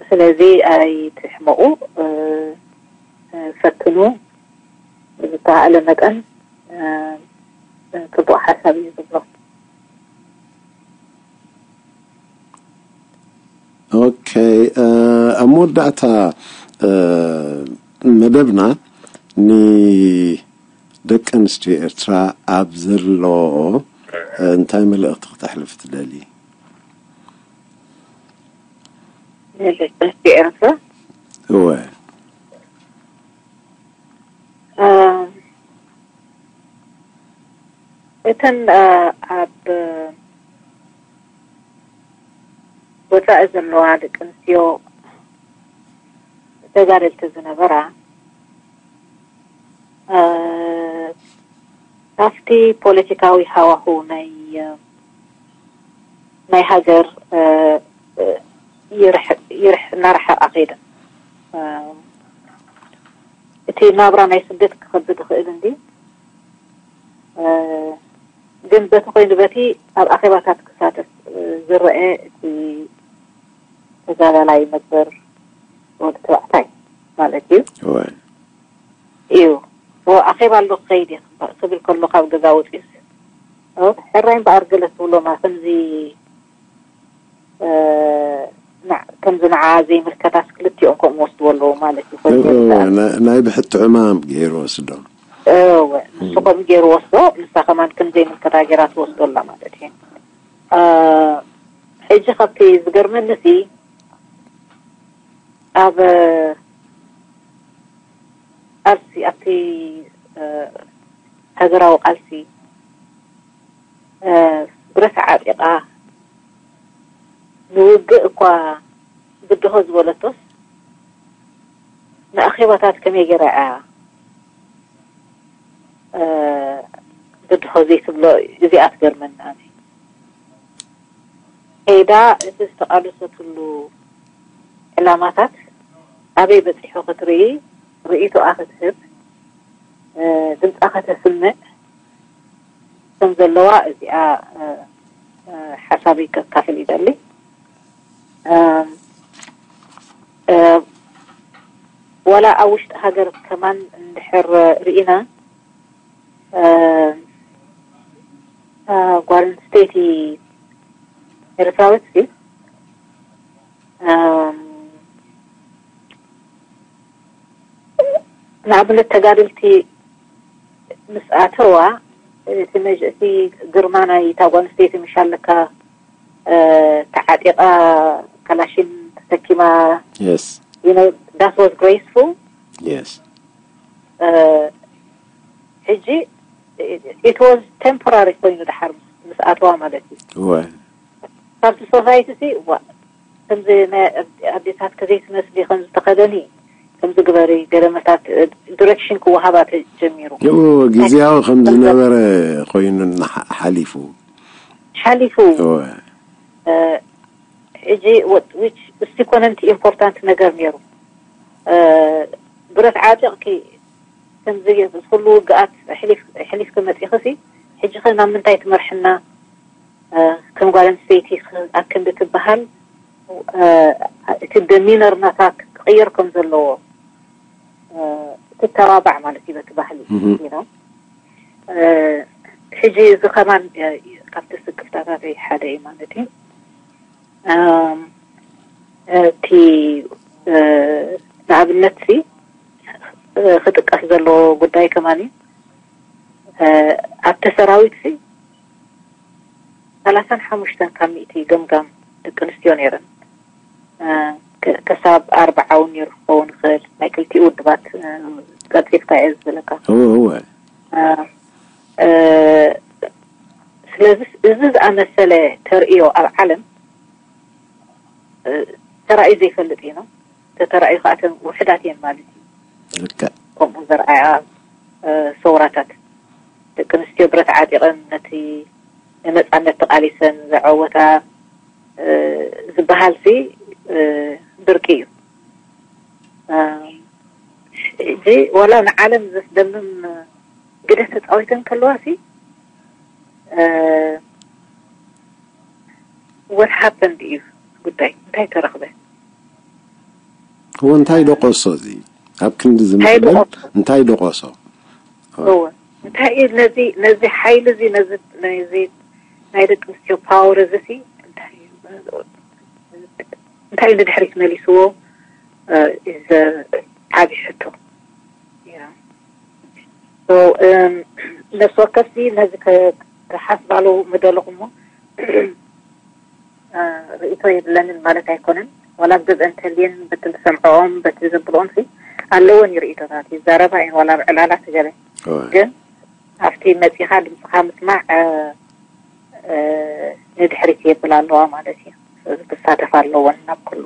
ስለዚ ኣይትሕመቑ፣ ፈትኑ፣ ብዝተኻእለ መጠን ፅቡቕ ሓሳብ እዩ ዝብሎ። ኦኬ፣ ኣብ መወዳእታ መደብና ንደቂ ኣንስትዮ ኤርትራ ኣብ ዘሎ እንታይ መልእኽቲ ክተሕልፍ ትደሊ? ንደቂ ኣንስትዮ ኤርትራ እወ እተን ኣብ ወፃኢ ዘለዋ ደቂ ኣንስትዮ ተጋደልቲ ዝነበራ ካብቲ ፖለቲካዊ ሃዋሁ ናይ ናይ ሃገር እናረሓቓ ከይደን እቲ ናብራ ናይ ስደት ክኸብድ ይኽእል እንዲ ግን በቲ ኮይኑ በቲ ኣብ ኣኼባታት ክሳተፍ ዝረአ እቲ ተጋዳላይ ነበር ወዲ ተባዕታይ ማለት እዩ እዩ ኣኼባ ኣሎ ክኸይድ እየ ክብል ከሎ ካብ ገዛ ወፂኡስ ሕራይ እምበኣር ገለ ትብሎማ ከምዚ ከምዚ ንዓ ዘይምልከታስ ክልቲኦም ከምኡ ወስድዎ ኣለዎ ማለት እዩ። ናይ ብሕቲ ዕማም ገይሩ ወስዶ እወ ንሱ ከምኡ ገይሩ ወስዶ ንሳ ከማን ከም ዘይምልከታ ገይራ ትወስዶ ኣላ ማለት እዩ። ሕጂ ካብቲ ዝገርመኒ ሲ ኣብ ቃልሲ ኣብቲ ሃገራዊ ቃልሲ ብረት ዓጢቓ ንውግእ እኳ ብድሆ ዝበለቶስ ንኣኼባታት ከመይ ገይራ እያ ብድሆ ዘይትብሎ እዚኣ ትገርመኒ ኣነ። ከይዳ እቲ ዝተቓለሰትሉ ዕላማታት ኣበይ በፂሑ ክትርኢ ርእይቶኣ ክትህብ ድምፃ ከተስምዕ ከም ዘለዋ እዚኣ ሓሳበይ ከካፍል ይደሊ። እ፣ ዋላ ኣብ ውሽጢ ሃገር ከማን እንድሕር ርኢና፣ እ፣ እ፣ ጓል ኣንስተይቲ ኤርትራዊት ሲ፣ እም፣ ንኣብነት ተጋደልቲ ምስ ኣተዋ፣ እቲ መጅ-፣ እቲ ግርማ ናይ እታ ጓል ኣንስተይቲ ምሽ ኣለካ፣ እ፣ ተዓጢቓ፣ ካላሽን ተሰኪማ፣ የስ you know, that was graceful። የስ እ፣ ሕጂ it was temporary ኮይኑ ድሓር ምስ ኣተዋ ማለት እዩ። እወ ካብቲ ሶሳይቲ ሲ ዋ፣ ከምዚ ናይ ኣዴታት ከዘይትመስሊ፣ ከምዚ ተኸደኒ፣ ከምዚ ግበሪ፣ ገለመታት፣ እ፣ ዲሬክሽን ክወሃባ ተጀሚሩ። እወ ግዜያዊ ከም ዝነበረ ኮይኑ ሓ- ሓሊፉ ሓሊፉ። እወ እ፣ ሕጂ ወ- which እስቲ ኮነ እቲ ኢምፖርታንት ነገር ነይሩ። እ፣ ብረት ዓጢቕኪ፣ ከምዚ ኩሉ ውግኣት ሕሊፍ- ሕሊፍኪ መፂኺ ሲ፣ ሕጂ ኸ ናብ ምንታይ ትመርሕና? እ፣ ከም ጓል ኣንስተይቲ ክ- ኣክንዲ ትበሃል፣ እ፣ እቲ ደሚነር ናታ ክቕየር ከም ዘለዎ፣ እ፣ ትተባባዕ ማለት እዩ በቲ ባህሊ። እህ። You know? እ፣ ሕጂ እዚ ከማን፣ እ፣ ካብቲ ስክፍታታተይ ሓደ እዩ ማለት እዩ። እም፣ እቲ፣ እ፣ ንኣብነት ሲ፣ እ፣ ክጥቀስ ዘለዎ ጉዳይ ከማን እዩ። እ፣ ኣብቲ ሰራዊት ሲ ሰላሳን ሓሙሽተን ካብ ሚእቲ ገምጋም ደቂ ኣንስትዮ ነይረን። እ፣ ከ- ከሳብ ኣርባዓ እውን ነይሩ ክኸውን ይኽእል፣ ናይ ክልቲኡ ውድባት፣ እ፣ ቀልጢፍካ እየ ዝብለካ። እወ እወ እ፣ እ፣ ስለዚ እዚ ዝኣመሰለ ተርእዮ ኣብ ዓለም፣ እ፣ ተራእዩ ዘይፈልጥ እዩ ነው። ተተራእዩ ከዓ እተን ውሕዳት እየን ማለት እዩ። ልክዕ ከምኡ ዘርኣያ፣ እ፣ ሰውራታት፣ ደቂ ኣንስትዮ ብረት ዓጢቐን ነቲ ንነፃነት ተቓሊሰን ዘዐወታ፣ እ፣ ዝበሃል ሲ፣ እ፣ ብርቂ እዩ። እ፣ ሕጂ ዋላ ንዓለም ዘስደምም ግደ ተፃዊተን ከለዋ ሲ፣ እ፣ what happened እዩ ጉዳይ፣ እንታይ ተረኽበ? እወ እንታይ ደቆሶ እዚ ኣብ ክንዲ እንታይ ዝምዕብል ደቆሶ? እንታይ ደቆሶ እወ እንታይ እዩ ነዚ፣ ነዚ ሓይሊ እዚ፣ ነዚ፣ ነዚ ናይ ደቂ ኣንስትዮ ፓወር እዚ ሲ እንታይ እዩ፣ እንታይ እዩ ንድሕሪት መሊስዎ? እ፣ is the ዓብዪ ሕቶ። Yeah. So፣ እም፣ ነፍሲ ወከፍ ሲ ነዚ ከ- ክሓስባሉ ምደለኹ እሞ፣ እ፣ ርእይቶ የብለንን ማለት ኣይኮነን። ዋላ ኣብ ገዝአ እንተልየን በቲ ዝሰምዐኦም በቲ ዘብልኦም ሲ ኣለወን እዩ ርእይቶታት፣ ይዛረባ እየን ዋላ ኣብ ዕላላት ገለ። እወ ግን ኣብቲ መጺኻ ድምፅኻ ምስማዕ፣ እ፣ እ፣ ንድሕሪት የብል ኣለዋ ማለት እዩ። ስለዚ ክሳተፍ ኣለወን ናብ ኩሉ፣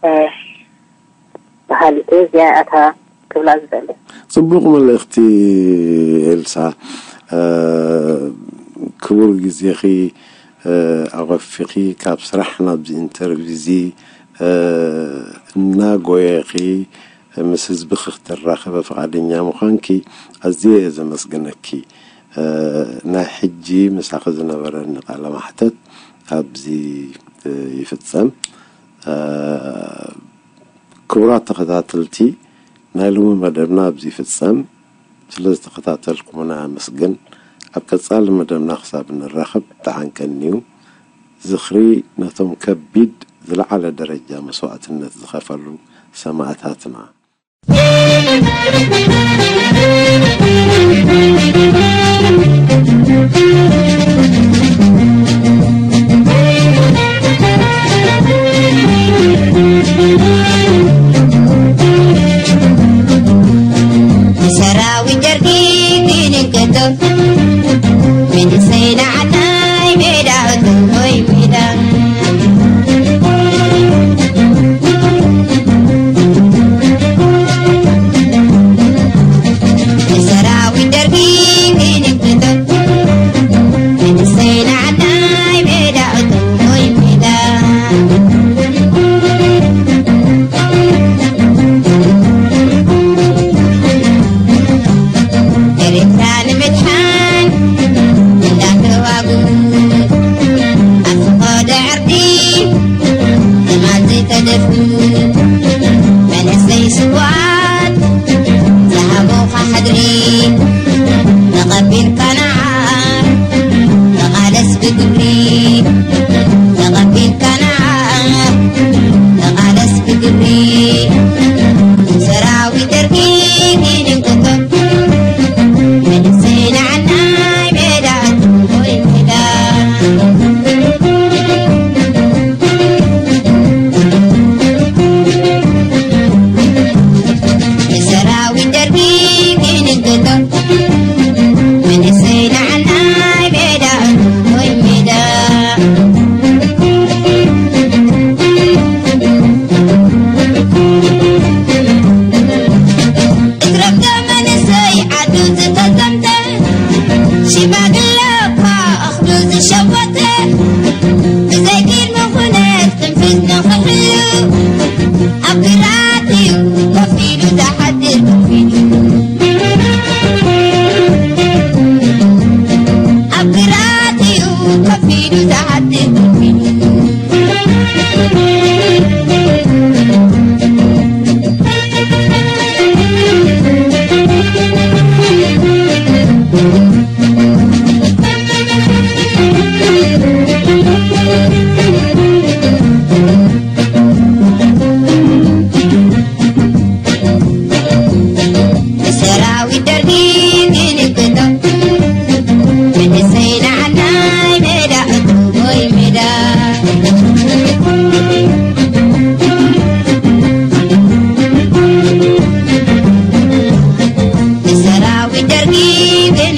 እ፣ በሃሊት እየ። እዚኣ እያ እታ ክብላ ዝደሊ። ጽቡቕ መልእኽቲ ኤልሳ። እ፣ ክቡር ግዜኺ፣ እ፣ ኣቐፊኺ ካብ ስራሕ ናብዚ ኢንተርቪው እዚ፣ እ፣ እናጎየኺ ምስ ህዝብኺ ክትራኸቢ ፍቓደኛ ምዃንኪ ኣዝየ እየ ዘመስግነኪ። እ፣ ናይ ሕጂ ምሳኺ ዝነበረኒ ቃለ ማሕተት ኣብዚ፣ እ፣ ይፍጸም። እ፣ ክቡራት ተኸታተልቲ፣ ናይ ሎሚ መደብና ኣብዚ ይፍጸም። ስለ ዝተኸታተልኩምና ኣመስግን። ኣብ ቀጻሊ መደብና ክሳብ ንራኸብ ደሓን ቀንዩ። ዝኽሪ ነቶም ከቢድ ዝለዓለ ደረጃ መስዋእትነት ዝኸፈሉ ሰማእታትና። ሰራዊት ደርጊ ክንከቶ መንእሰይ ንዓናይ ሜዳ እቶ ሆይ ሜዳ። ሰራዊት ደርጊ ክንከቶ መንእሰይ ንዓናይ ሜዳ እቶ ሆይ ሜዳ። ኤርትራ ንምድሓን ተቐቢልካ ንዓ፣ ተቓለስ ብግብሪ። ተቐቢልካ ንዓ፣ ተቓለስ ብግብሪ። ሰራዊት ደርጊ ይንቅቶ፣ መንእሰይ ንዓናይ ሜዳ፣ ወይ ሜዳ። ሰራዊት ደርጊ ይንቅቶ፣ መንእሰይ ንዓናይ ሜዳ፣ ወይ ሜዳ። እትረፍዶ መንእሰይ ዓዱ ዝተዘምተ፣ ሽማግለ እኳ እኽሉ ዝሸወተ፣ ብዘይ ቅድመ ኩነት ትንፍስ ንኽሕሉ፣ ኣብ ግራት እዩ ኮፍ ኢሉ ዝሓድር ኮፍ ኢሉ። ኣብ ግራት እዩ ኮፍ ኢሉ ዝሓድር ኮፍ ኢሉ። ሰራዊት ደርጊ ክንግቶ፣ መንእሰይ ንዓናይ ሜዳ፣ እኩቦይ ሜዳ። ሰራዊት ደርጊ ግን